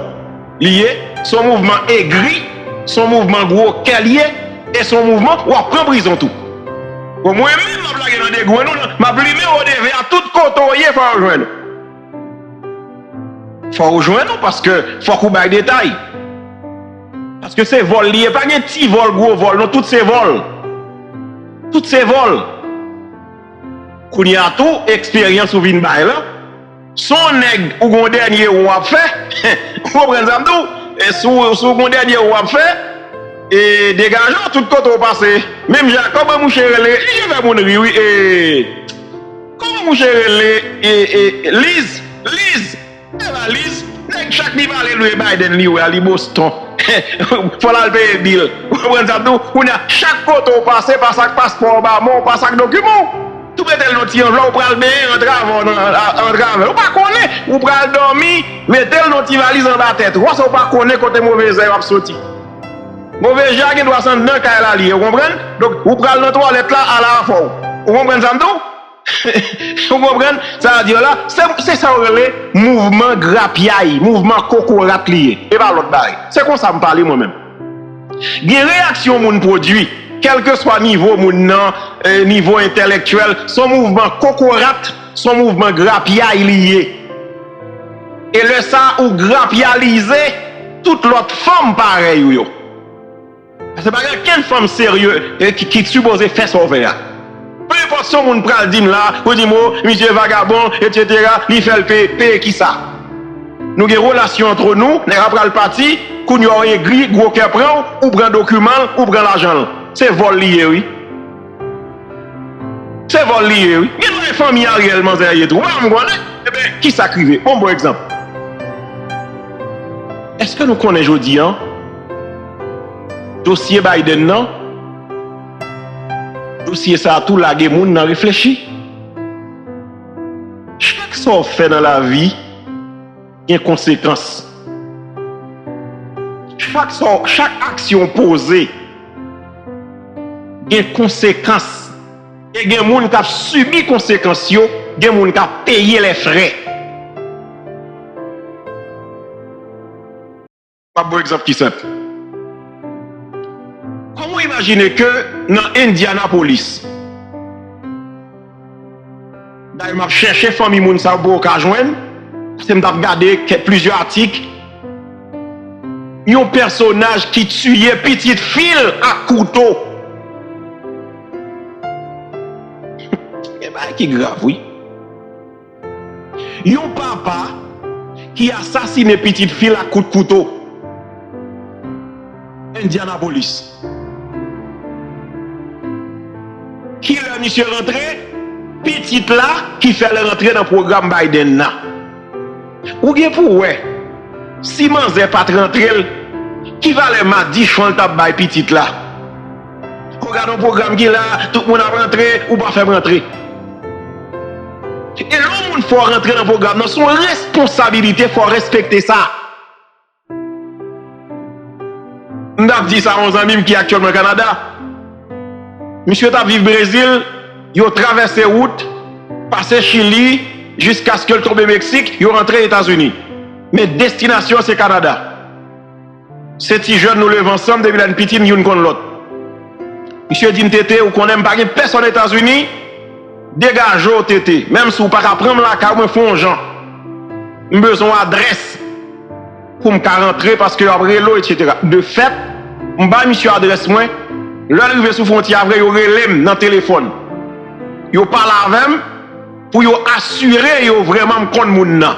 li ye. Se yon mouvman egri. Se yon mouvman gwo kè l ye. E se yon mouvman w ap pran prizon tou. Bon, mwen menm, m ap lage nan degrenn ou, m ap limen ou deve a tout kote w ye, fò yo jwenn ou. Fò ou jwenn ou, paske fòk ou bay detay. Paske se vòl li ye, pa gen ti vòl, gwo vòl, non, tout se vòl. Tout se vòl. Kounye a tou, eksperyans ou vin bay la, se yon nèg ou gon dènye ou w ap fè, ou konprann sa m di w? E si w, si w gon dènye ou w ap fè, e degaje w tout kote w pase. Menm jan, kòman mouche rele? Li je fè moun ri, wi. E, kòman mouche rele? E, e, Liz, Liz, e valiz, nèg chak li pale lwe Biden li wè a, li Boston. Fò l al peye bil. Ou konprann sa m di w? Kounye a, chak kote w pase, pase ak paspò w ba men w, pase ak dokiman w. Tou mete l nan ti anvlòp, ou pral benyen antrave w nan, antrave. Ou pa konnen, ou pral dòmi, mete l nan ti valiz anba tèt ou. Paske ou pa konnen kote move zè yo ap soti. Move zè a gen dwa se anndan kay la li ye, ou konprann? Donk, ou pral nan twalèt la, al afè w. Ou konprann sa m di w? Ou konprann sa a di yo la? Se, se sa yo rele mouvman grapyay, mouvman kokorat li ye. E pa lòt bagay. Se konsa m pale mwen menm. Gen reyaksyon moun pwodui, kèlkeswa nivo moun nan, eh, nivo entèlektyèl, se yon mouvman kokorat, se yon mouvman grapyay li ye. E lè sa a, ou grapyalize tout lòt fanm parèy ou yo. Paske pa gen okenn fanm serye, eh, ki, ki sipoze fè sa w fè a. Pe enpòt sa yon moun pral di m la, pou di m, o, misye vagabon, etsetera, li fè l peye, peye kisa? Nou gen relasyon ant nou, nèg la pral pati, kounye a w egri, gwo kè pran w, ou pran dokiman l, ou pran lajan l. Se vòl li ye, wi. Se vòl li ye, wi. Gen dwa e fanmi Ariel manzè a ye tou. Ou pa janm konnen. Ebyen, kisa k rive? Bon, bon egzanp. Èske nou konnen jodi a, dosye Biden nan, dosye sa a tou lage moun nan reflechi? Chak sa w fè nan lavi gen konsekans. Chak sa w, chak aksyon w poze gen konsekans. E gen moun k ap sibi konsekans yo, gen moun k ap peye lè frè. M ap ba w egzanp ki senp. Kòman w imajine ke nan Indianapolis, dayè m ap chèche fanmi moun sa yo pou yo ka jwenn, paske m t ap gade kèk, plizyè atik, yon pèsonaj ki tiye pitit fi l ak kouto. Gen bagay ki grav, wi. Yon papa ki asasine pitit fi l ak kout kouto. Indianapolis. Kilè misye rantre? Pitit la ki fè l rantre nan pwogram Biden nan. Ou gen pou w wè, si manzè pa t rantre l, ki valè madichon l t ap bay pitit la? Ou gade yon pwogram ki la, tout moun ap rantre, ou pa fè m rantre. E lè yon moun fè w rantre nan pwogram nan, se yon responsabilite, fò w respekte sa. M t ap di sa a yon zanmi m ki aktyèlman Kanada. Misye t ap viv Brezil, yo travèse wout, pase Chili, jiskaske l tonbe Meksik, yo rantre Etazini. Men destinasyon an se Kanada. Se ti jèn nou leve ansanm depi lè n piti, n youn konn lòt. Misye di m, "Tete, ou konnen m pa gen pèsòn Etazini, degaje w, Tete. Menm si w pa ka pran m lakay ou, men fè yon jan. M bezwen yon adrès pou m ka rantre paske y ap rele w, etsetera." De fèt, m bay misye adrès mwen. Lè l rive sou fwontyè a vre, yo rele m nan telefòn. Yo pale avè m pou yo asire yo vrèman m konn moun nan.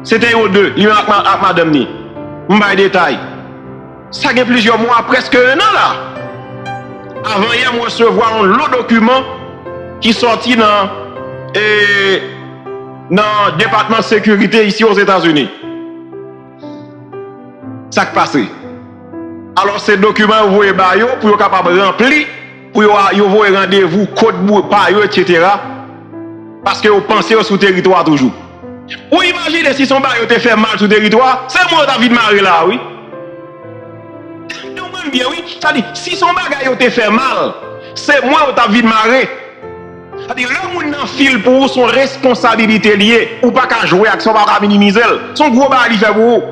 Se te yo de, li menm ak ma-, ak madanm ni. M bay detay. Sa gen plizyè mwa, prèske en an la. Avan yè, m resevwa yon lo dokiman ki sòti nan, e, nan Depatman Sekirite isi Ozetazini. Sa k pase? Alò, se dokiman yo voye ba yo pou yo kapab ranpli, pou yo, yo voye randevou, kòd bou pa yo, etsetera. Paske yo panse yo sou teritwa toujou. Ou imajine si se yon bagay yo te fè mal sou teritwa, se mwen yo t ap vin mare la, wi. Nou konprann byen, wi. Sa di, si se yon bagay yo te fè mal, se mwen yo t ap vin mare. Sa di, lè moun nan fil pou ou, se yon responsabilite li ye. Ou pa ka jwe ak sa, ou pa ka minimize l. Se yon gwo bagay li fè pou ou.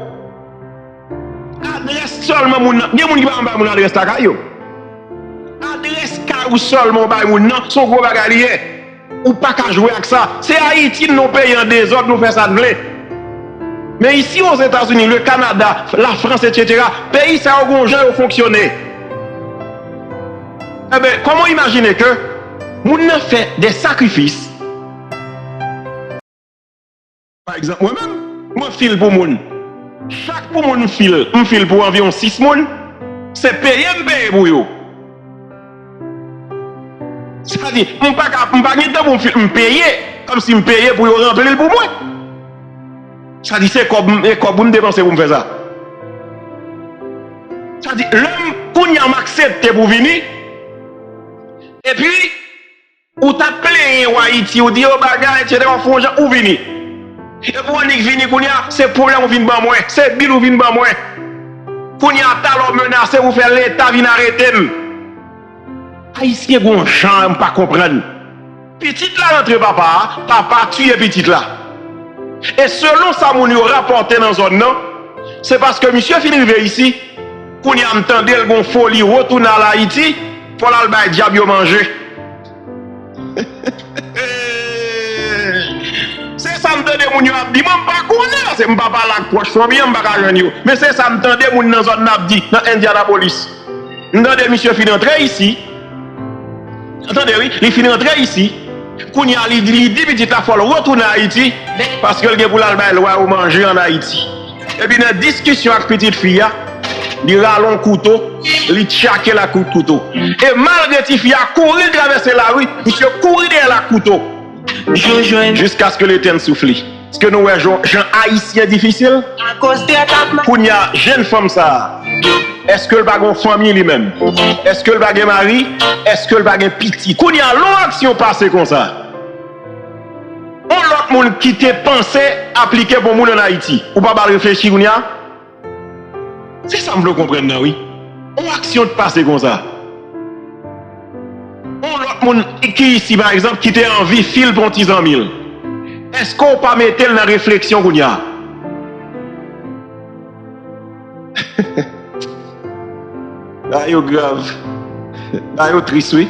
Adrès sèlman moun nan. Gen moun ki pa janm bay moun adrès lakay yo. Adrès kay ou sèlman ou bay moun nan, se yon gwo bagay li ye. Ou pa ka jwe ak sa. Se Ayiti n, nou peyi an dezòd, nou fè sa n vle. Men isi Ozetazini, le Kanada, Lafrans, etsetera, peyi sa yo gon jan yo fonksyone. Enben, kòman w imajine ke moun nan fè de sakrifis? Pa egzanp, mwen menm, mwen fil pou moun. Chak pou moun m fil, m fil pou anviwon sis moun, se peye m peye pou yo. Sa di, m pa ka, m pa gen tan pou m fil, m peye, kòmsi m peye pou yo ranpli l pou mwen. Sa di, se kòb m, e kòb m depanse pou m fè sa. Sa di, lè m, kounye a m aksepte pou vini, epi, ou t ap plenyen w Ayiti, ou di yo bagay, etsetera, w fè yon jan, ou vini. Epi w annik vini kounye a, se pwoblèm ou vin ban mwen, se bil ou vin ban mwen. Kounye a, talè w menase pou fè Leta vin arete m. Ayisyen gon jan m pa konprann. Pitit la rantre papa a, papa a tiye pitit la. E selon sa moun yo rapòte nan zòn nan, se paske misye fin rive isi, kounye a m tande l gon foli retounen al Ayiti, fò l al bay dyab yo manje. Se sa m tande moun yo ap di. Mwen, m pa konnen, paske m pa pale ak pwòch fanmi an, m pa ka jwenn yo. Men se sa m tande moun nan zòn nan ap di, nan Indianapolis. M tande misye fin antre isi. Tande, wi, li fin antre isi. Kounye a, li, li di pitit la fò l retounen Ayiti, paske l gen pou l al bay lwa yo manje ann Ayiti. Epi nan diskisyon ak pitit fi a, li rale yon kouto, li tchake l ak kout kouto. E malgre tifi a kouri, l travèse lari, misye kouri dèyè l ak kouto. Jiskaske Letèn soufle. Èske nou wè jan, jan Ayisyen difisil? Kounye a, jèn fanm sa a, èske l pa gen yon fanmi li menm? Èske l pa gen mari? Èske l pa gen pitit? Kounye a, lè yon aksyon pase konsa, yon lòt moun ki te panse aplike pou moun ann Ayiti, ou pa ba l reflechi kounye a? Se sa m vle w konprann nan, wi. Yon aksyon t pase konsa. Yon lòt moun ki isi, pa egzanp, ki te anvi fil pou yon ti zanmi l, èske w pa mete l nan refleksyon kounye a? Bagay yo grav. Bagay yo tris, wi.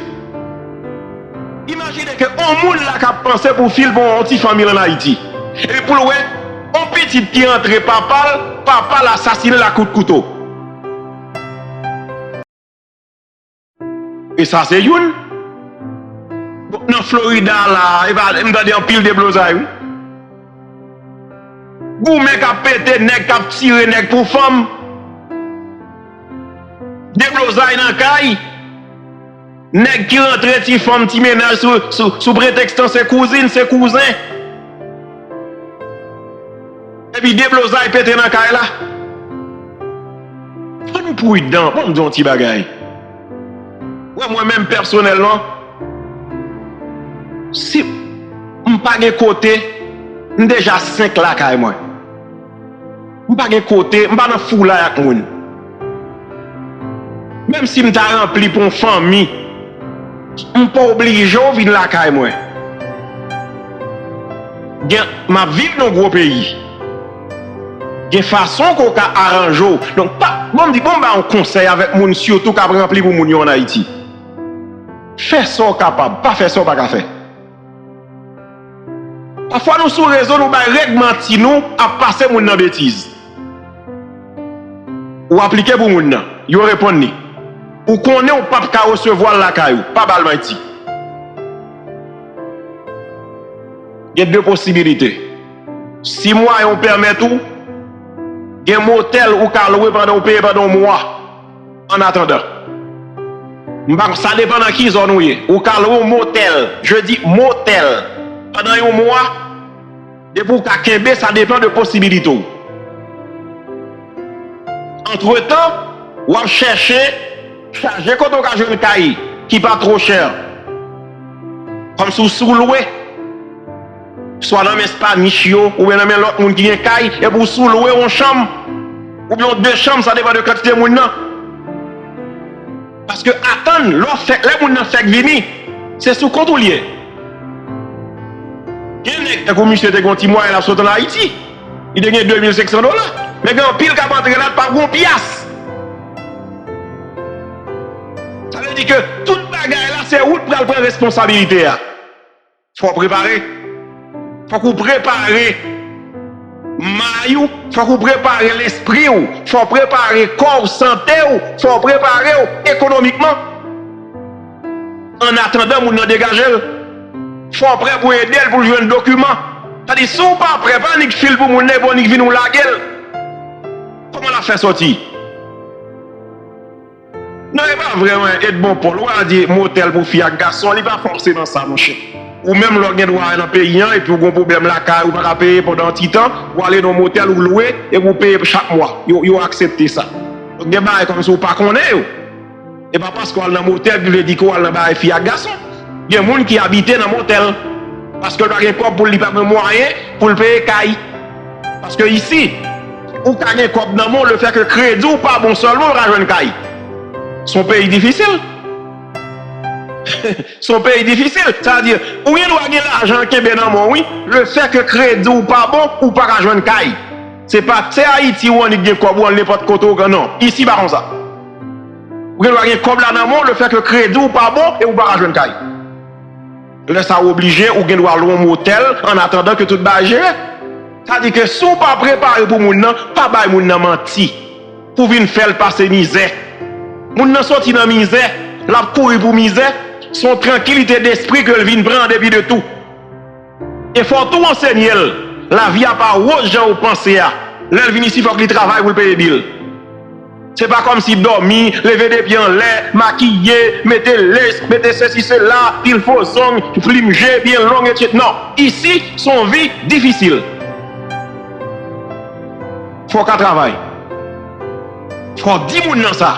Imajine ke yon moun la k ap panse pou fil pou yon ti fanmi l ann Ayiti. Epi pou l wè yon pitit ki antre papa l, papa l asasinen l ak kout kouto. E sa se youn. Bon, nan Florida la, e pa, m tande anpil deblozay, wi. Goumen k ap pete, nèg k ap tire nèg pou fanm. Deblozay nan kay. Nèg ki rantre ti fanm, ti mennaj sou, sou, sou pretèks tan se kouzin, se kouzen. Epi deblozay pete nan kay la. Fò nou pridan, bon, m di yon ti bagay. Wè, mwen menm pèsonèlman, si m pa gen kote, m deja senk lakay mwen. M pa gen kote, m pa nan foulay ak moun. Menm si m ta ranpli pou yon fanmi, m pa oblije w vin lakay mwen. Gen, m ap viv nan gwo peyi. Gen fason ke w ka aranje w. Donk, pa, bon, m di, bon, m ba yon konsèy avèk moun, sitou k ap ranpli pou moun yo ann Ayiti. Fè sa w kapab, pa fè sa w pa ka fè. Pafwa nou sou rezo, nou bay règ manti nou ap pase moun nan betiz. Ou aplike pou moun nan, yo reponn li. Ou konnen w p ap ka resevwa l lakay ou, pa ba l manti. Gen de posibilite. Si mwayen w pèmèt ou, gen motèl ou ka lwe pandan w peye pandan yon mwa. Annatandan, m pa, sa depann nan ki zòn ou ye. Ou ka lwe yon motèl, je dis motèl, pandan yon mwa, depi w ka kenbe, sa depann de posibilite w. Antretan, w ap chèche chaje kote w ka jwenn kay ki pa twò chè. Kòmsi w sou lwe. Swa nan men Spanish yo, oubyen nan men lòt moun ki gen kay, epi w sou lwe yon chanm, oubyen yon de chanm, sa depann de kantite moun nan. Paske atann, lè w fèk, lè moun nan fèk vini, se sou kont ou l ye. Gen nèg, tankou misye te gen yon ti mwayen l ap sot ann Ayiti, li te gen de mil senk san dola. Men gen anpil k ap antre la, l pa gen yon pyas. Sa vle di ke tout bagay la, se ou k pral pran responsabilite a. Fò w prepare. Fòk ou prepare may ou, fòk ou prepare lespri w, fò w prepare kò w, sante w, fò w prepare w ekonomikman. Annatandan moun nan degaje l, fò w prè pou ede l pou l jwenn dokiman. Sa di, si w pa prè, pa annik fil pou moun nan, epi w annik vin ou lage l. Kòman l ap fè sòti? Non, e pa vre, wen, Edmond Paul, ou a di motèl pou fi ak gason, li pa fòseman sa, monchè. Ou menm, lè w gen dwa nan peyi an, epi w gen yon pwoblèm lakay, ou pa ka peye pandan yon ti tan, ou ale nan yon motèl, ou lwe, epi w peye chak mwa. Yo, yo aksepte sa. Donk, gen bagay kòmsi ou pa konnen yo. E pa paske w al nan motèl ki vle di ke w al nan bagay fi ak gason. Gen moun ki abite nan motèl. Paske l pa gen kòb pou l, li pa gen mwayen pou l peye kay. Paske isi, ou ka gen kòb nan men w, lefètke kredi w pa bon sèlman ou pa ka jwenn kay. Se yon peyi difisil. Se yon peyi difisil. Sa vle di, ou gen dwa gen lajan kenbe nan men w, wi. Lefètke kredi w pa bon, ou pa ka jwenn kay. Se pa, se Ayiti ou annik gen kòb ou al nenpòt kote ou gen, non. Isi pa konsa. Ou gen dwa gen kòb la nan men w, lefètke kredi w pa bon e ou pa ka jwenn kay. Lè sa a, ou oblije, ou gen dwa lwe yon motèl annatandan ke tout bagay jere. Sa di ke si w pa prepare pou moun nan, pa bay moun nan manti pou vin fè l pase mizè. Moun nan soti nan mizè, l ap kouri pou mizè, se yon trankilite despri ke l vin pran an depi de tou. E fò w tou ansenye l, lavi a pa wòz jan ou panse a. Lè l vin isi, fòk li travay pou l peye bil. Se pa kòmsi dòmi, leve de pye anlè, makiye, mete lace, mete sesi sela, pil fo zong, plim je byen long, etsetera. Non, isi, se yon vi difisil. Fò w ka travay. Fò w di moun nan sa.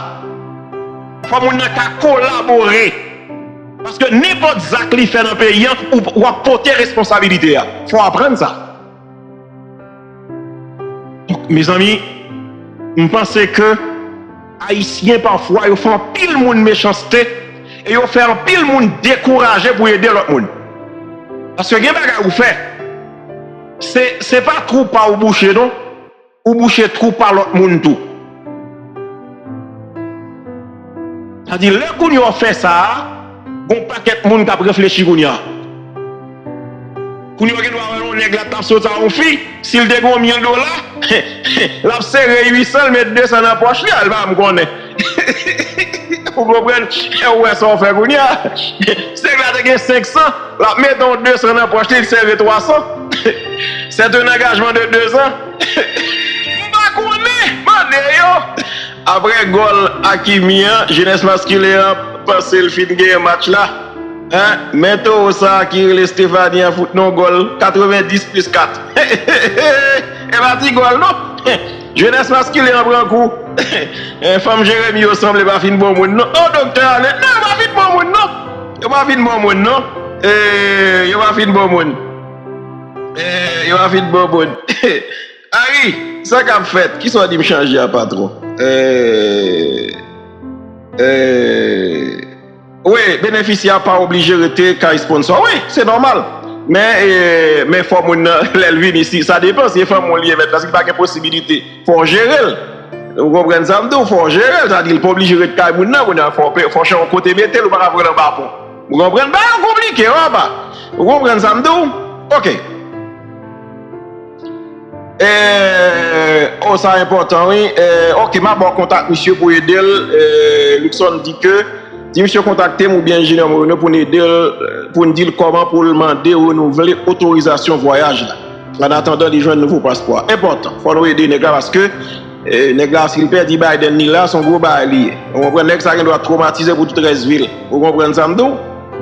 Fò moun nan ka kolabore. Paske nenpòt zak li fè nan peyi an, ou, w ap pote responsabilite a. Fò w aprann sa. Donk, mezanmi, m panse ke Ayisyen pafwa yo fè anpil moun mechanste, E yo fè anpil moun dekouraje pou ede lòt moun. Paske gen bagay ou fè. Se, se pa twou pa ou bouche non. Ou bouche twou pa lòt moun tou. Sa di lè kounye a w fè sa a, gon pakèt moun k ap reflechi kounye a. Kounye a w gen dwa wè yon nèg la t ap sot a yon fi, si l te gen yon mil dola, l ap sere uit san, l met de san nan pòch li, al pa m konnen. Ou konprann? E ou wè sa w fè kounye a. Si nèg la te gen senk san, l ap mete yon de san nan pòch li, li sere twa san. C'est un engagement de deux ans. M pa konnen, mande yo. Apre gòl Hakimi an, jenès maskilen an panse l fin genyen match la. Hein? Men towo sa a ki rele Stéphanie an fout nou gòl, katrevendis plis kat. E pa ti gòl non. Jenès maskilen an pran kou. Eh, fanm Jeremi yo sanble pa fin bon moun non. Oh, doktè Allen, non, yo pa fin bon moun non. Yo pa fin bon moun non. Eh, yo pa fin bon moun. Eh, yo pa fin bon moun. Ari, sa k ap fèt? Kisa w di m chanje a, patwon? Eh, eh, Wi, benefisyè a pa oblije rete kay sponsò. Wi, se nòmal. Men, e, men fò moun nan, lè l vini, si, sa depann si e fanmi w li ye mèt la, si li pa gen posibilite, fò w jere l. Ou konprann sa m di w? Fò w jere l. Sa di, li pa oblije ret kay moun nan, moun nan, fò w pe-, fò w chèche yon kote mete l, ou pa ka voye l anba pon. Ou konprann? Bagay yo konplike, wi, apa. Ou konprann sa m di w? Oke. Eh, oh, sa enpòtan, wi. Eh, ok, m a ba w kontak misye pou ede l. Eh, Luckson di ke, di misye kontakte m oubyen Enjenyè Moreno pou n ede l, eh, pou n di l kòman pou l mande renouvle otorizasyon vwayaj la. An atandan li jwenn nouvo paspò a. Enpòtan. Fò nou ede nèg la paske, eh, nèg la, si l pèdi Biden li la, se yon gwo bagay li ye. Ou konprann? Nèg sa gen dwa twomatize pou tout rès vi l. Ou konprann sa m di w?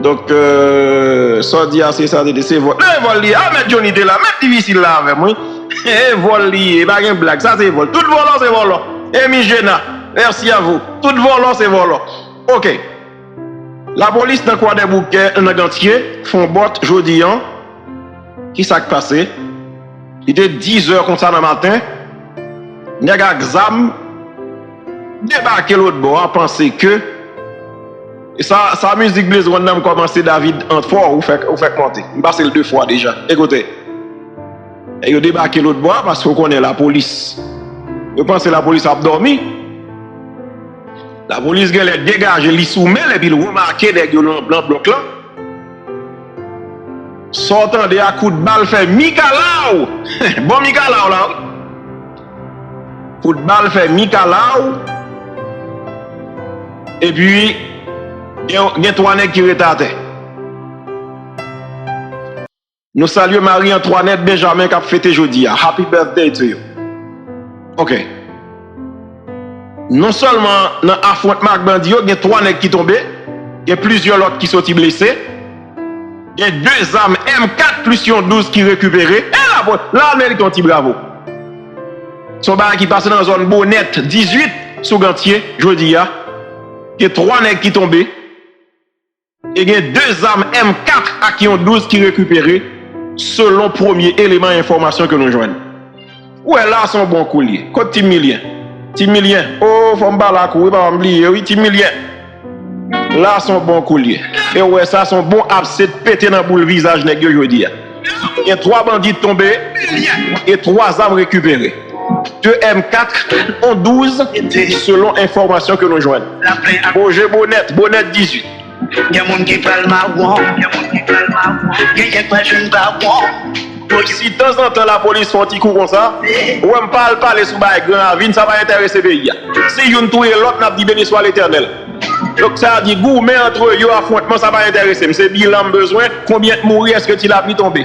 Donk, euh, sa w di a, se sa, se, se vòl. Non, e vòl li ye. A, mèt Johnny te la, mèt difisil la avè m, wi. E vòl li ye, pa gen blag. Sa se vòl. Tout vòlò se vòlò. E Mijena, merci à vous. Tout vòlò se vòlò. Ok. Lapolis nan Kwadèboukè, nan Gantye, fè yon bòt jodi a. Kisa k pase? Li te dizè konsa nan maten. Nèg ak zam debake lòt bò a, panse ke E sa, sa mizik Blaze One nan m kòmanse David an fò, ou fèk, ou fèk monte. M pase l de fwa deja. Ekoute. E yo debake lòt bò a paske w konnen lapolis. Yo panse lapolis ap dòmi. Lapolis genlè degaje li sou men l epi l remake nèg yo nan, nan blòk lan. Sa w tande a kout bal fè mikalaw. Bon mikalaw la wi. Kout bal fè mikalaw. Epi, gen, gen twa nèg ki rete atè. Nou salye Marie Antoinette Benjamin k ap fete jodi a. Happy birthday to you. Ok. Non sèlman nan afwontman ak bandi yo, gen twa nèg ki tonbe, gen plizyè lòt ki soti blese. Gen de zam M kat plis yon douz ki rekipere. E la, bon, la mérite yon ti bravo. Se yon bagay ki pase nan zòn Bonèt dizuit sou Gantye jodi a. Gen twa nèg ki tonbe. E gen de zam M kat ak yon douz ki rekipere, selon premye eleman enfòmasyon ke nou jwenn. Ou wè la se yon bon kou l ye. Kot Team Milyen? Team Milyen. O, fò m pale ak ou wi, papa m bliye wi, Team Milyen. La se yon bon kou l ye. E ou wè sa se yon bon abse t pete nan boul vizaj nèg yo jodi a. Gen twa bandi tonbe e twa zam rekipere. De M kat, yon douz, selon enfòmasyon ke nou jwenn. Boje Bonèt, Bonèt dizuit. Gen moun ki pral mawon, gen moun ki pral mawon, genyen k pral jwenn bawon. Si tanzantan lapolis fè yon ti kou konsa, ou wè m pa al pale sou bagay Gran Ravin, sa pa enterese peyi a. Si youn touye lòt, n ap di beniswa Letènèl. Donk sa di goumen antre yo, afwontman, sa pa enterese m. Se bilan m bezwen, konbyen t mouri, èske ti lapli tonbe?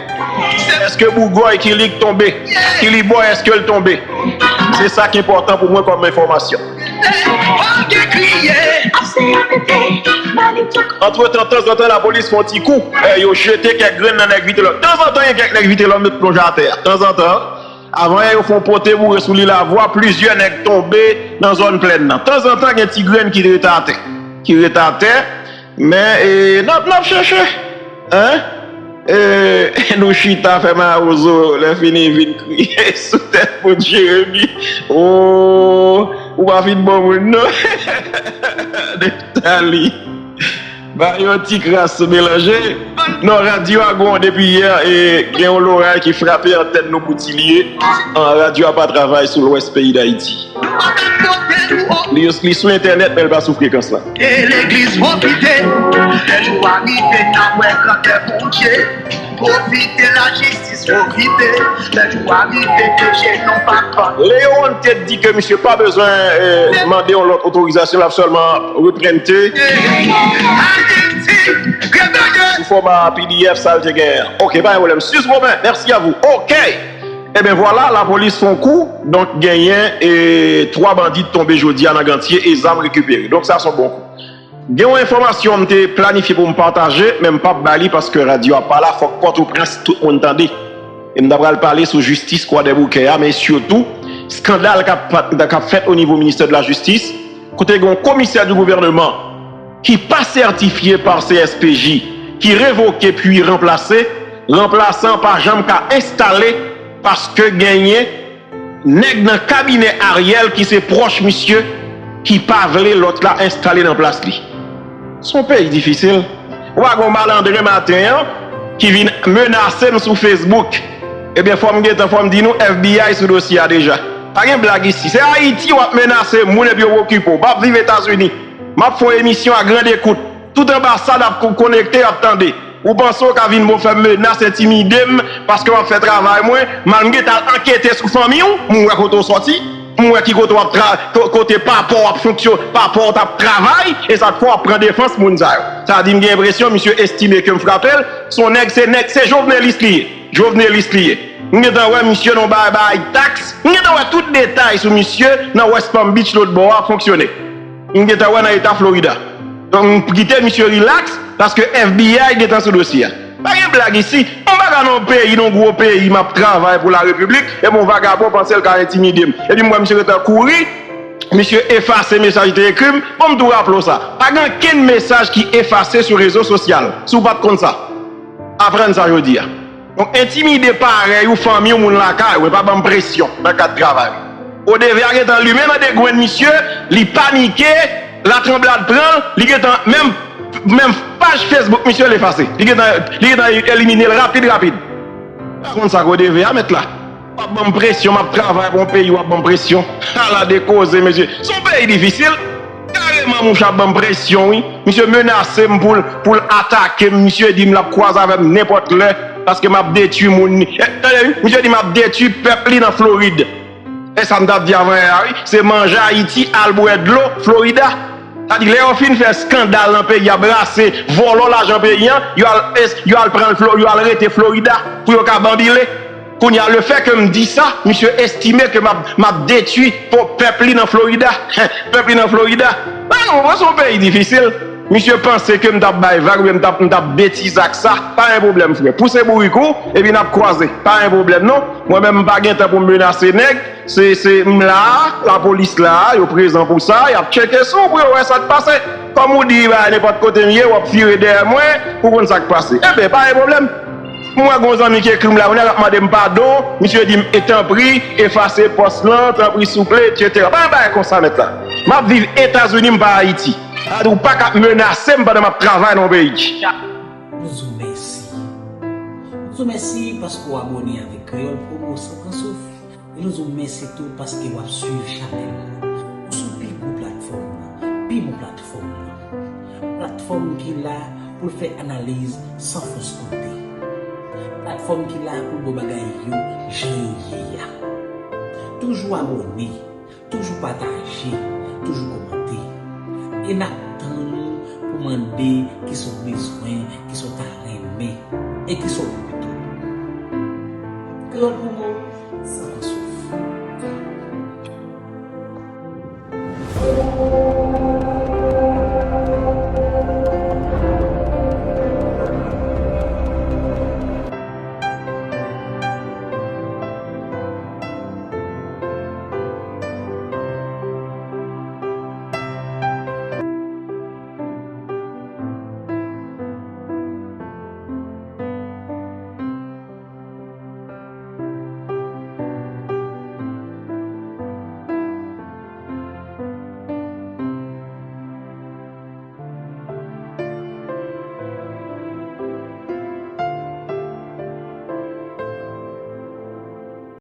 Èske bougòy ki li k tonbe? Ki li bò, èske l tonbe? Se sa k enpòtan pou mwen kòm enfòmasyon. Antretan, tanzantan, lapolis fè yon ti kou. Eh, yo jete kèk grenn nan nèg Vitelòm. Tanzantan, gen kèk nèg Vitelòm yo t plonje atè a. Tanzantan, avan yè, yo fè yon pote boure sou Lilavwa, plizyè nèg tonbe nan zòn plèn nan. Tanzantan, gen ti grenn ki rete atè. Ki rete atè, men, eh, n ap, n ap chèche. Hein? E, nou chita fè mawozo, lè fini vin kriye sou tèt moun Jeremi. O, ou pa fin bon moun non. Neftali. Ba yon ti kras melanje. Non, radyo a gon depi yè e gen yon loray ki frape antèn nou pou di li ye. An, radyo a pa travay sou lwès peyi Dayiti. Li, li sou entènèt, men l pa sou frekans la. E legliz pwofite, lè jou a rive, n a wè grandè Bondye. Pwofite lajistis, pwofite, lè jou a rive, peche nou pa konn. Leonte di ke misye pa bezwen eh, mande yon lòt otorizasyon, l ap sèlman reprente. Sou fòma P D F sa l te genyen. Ok, pa gen pwoblèm. Sis Women, merci à vous. Ok. Ebyen vwala, lapolis fè yon kou, donk genyen eh, twa bandi tonbe jodi a nan Gantye e zam rekipere. Donk sa se yon bon kou. Gen yon enfòmasyon m te planifye pou m pataje, men m p ap bay li paske radyo a pa la, fòk Pòtoprens tout moun tande. E m ta pral pale sou jistis Kwadèboukè a, men sitou skandal k ap, k ap fèt o nivo ministè de la jistis, kote gen yon komisè di gouvèneman ki pa sètifye pa C S P J, ki revoke pi ranplase, ranplasan an pa janm ka enstale paske genyen nèg nan kabinè Ariel ki se pwòch misye ki pa vle lòt la enstale nan plas li. Se yon peyi difisil. Ou pa gon malandren maten an ki vin menase m sou Facebook. Ebyen, fò m gentan, fò m di nou, F B I sou dosye a deja. Pa gen blag isi. Se Ayiti w ap menase moun epi yo okipe w. M ap viv Etazini. M ap fè yon emisyon a grande écoute. Tout anbasad ap ko- konekte, y ap tande. Ou panse w ka vin bon fè m menas, entimide m, paske m ap fè travay mwen, m al m gentan al ankete sou fanmi w, m wè kote w sòti, m wè ki kote w ap tra, ko- kote papa w ap fonksyon, papa w t ap travay, e sa k fè w ap pran defans moun sa yo. Sa di m gen enpresyon misye estime ke m frape l, se yon nèg, se nèg, se jovenelis li ye. Jovenelis li ye. M gentan wè misye nan bay bay taks. M gentan wè tout detay sou misye nan West Palm Beach lòt bò a ap fonksyone. M gentan wè nan eta Florida. Donk m kite misye rilaks paske F B I gentan sou dosye a. Pa gen blag isi. M pa ka nan yon peyi, nan yon gwo peyi, m ap travay pou la repiblik, epi yon vagabon panse l ka entimide m. Epi m wè misye gentan kouri, misye efase mesaj li te ekri m. Bon, m tou raple w sa. Pa gen okenn mesaj ki efase sou rezo sosyal, si w pa t konn sa. Aprann sa jodi a. Donk, entimide parèy ou, fanmi ou, moun lakay ou, e pa ban m presyon nan kad travay. Odeve a gentan limen nan degrenn misye, li panike, latranblad pran l, li gentan, menm, menm paj Facebook misye l efase. Li gentan, li gentan elimine l rapid, rapid. Pa konn sa k Odeve a mèt la. W ap ban m presyon, m ap travay pou yon peyi, w ap ban m presyon. Ala de koze, mesye. Se yon peyi difisil. Kareman, mouche ap ban m presyon, wi. Misye menase m pou l, pou l atake m. Misye di m l ap kwaze avè m nenpòt lè, paske m ap detwi moun li. Eh, tande, wi. Misye di m ap detwi pèp li nan Florid. E sa m t ap di avan yè a, wi. Se manje Ayiti, al bwè dlo Florida. Sa di, lè yo fin fè eskandal nan peyi a, brase, vòlò lajan peyi an, yo al, es- yo al pran l Flo- yo al rete Florida pou yo ka banbile. Kounye a, lefètke m di sa, misye estime ke m ap, m ap detwi po- pèp li nan Florida. Pèp li nan Florida. Mwen, nou, mwen, se yon peyi difisil. Misye panse ke m t ap bay vag oubyen m t ap, m t ap betize ak sa. Pa gen pwoblèm, frè. Pouse bourik ou, epi n ap kwaze. Pa gen pwoblèm, non. Mwen menm, m pa gen tan pou m menase nèg. Se, se, m la, lapolis la, yo prezan pou sa, y ap tcheke sou ou pou yo wè sa k pase. Kòm ou di, ba, nenpòt kote m ye, w ap vire dèyè mwen, ou konn sa k pase. Enben, pa gen pwoblèm. M wè gon zanmi ki ekri m la, yon nèg ap mande m padon, misye di m, e tanpri, efase pòs lan, tanpri, souple, etsetera. Pa gen bagay konsa, mèt la. M ap viv Etazini, m pa Ayiti. Sa di ou pa ka ap menase m pandan m ap travay nan yon peyi. Nou di w mèsi. Nou di w mèsi paske w abòne avèk Kreyòl Promo san pran souf. E nou di w mèsi tou paske w ap swiv chanèl la. Nou sou pi gwo platfòm nan, pi bon platfòm nan. Platfòm ki la pou l fè analiz san fòs kote. Platfòm ki la pou l ba w bagay yo jan yo ye a. Toujou abòne, toujou pataje, toujou kòmante. E n ap tann ou pou mande kisa w bezwen, kisa w ta renmen, e kisa w vle tou. Kreyòl Promo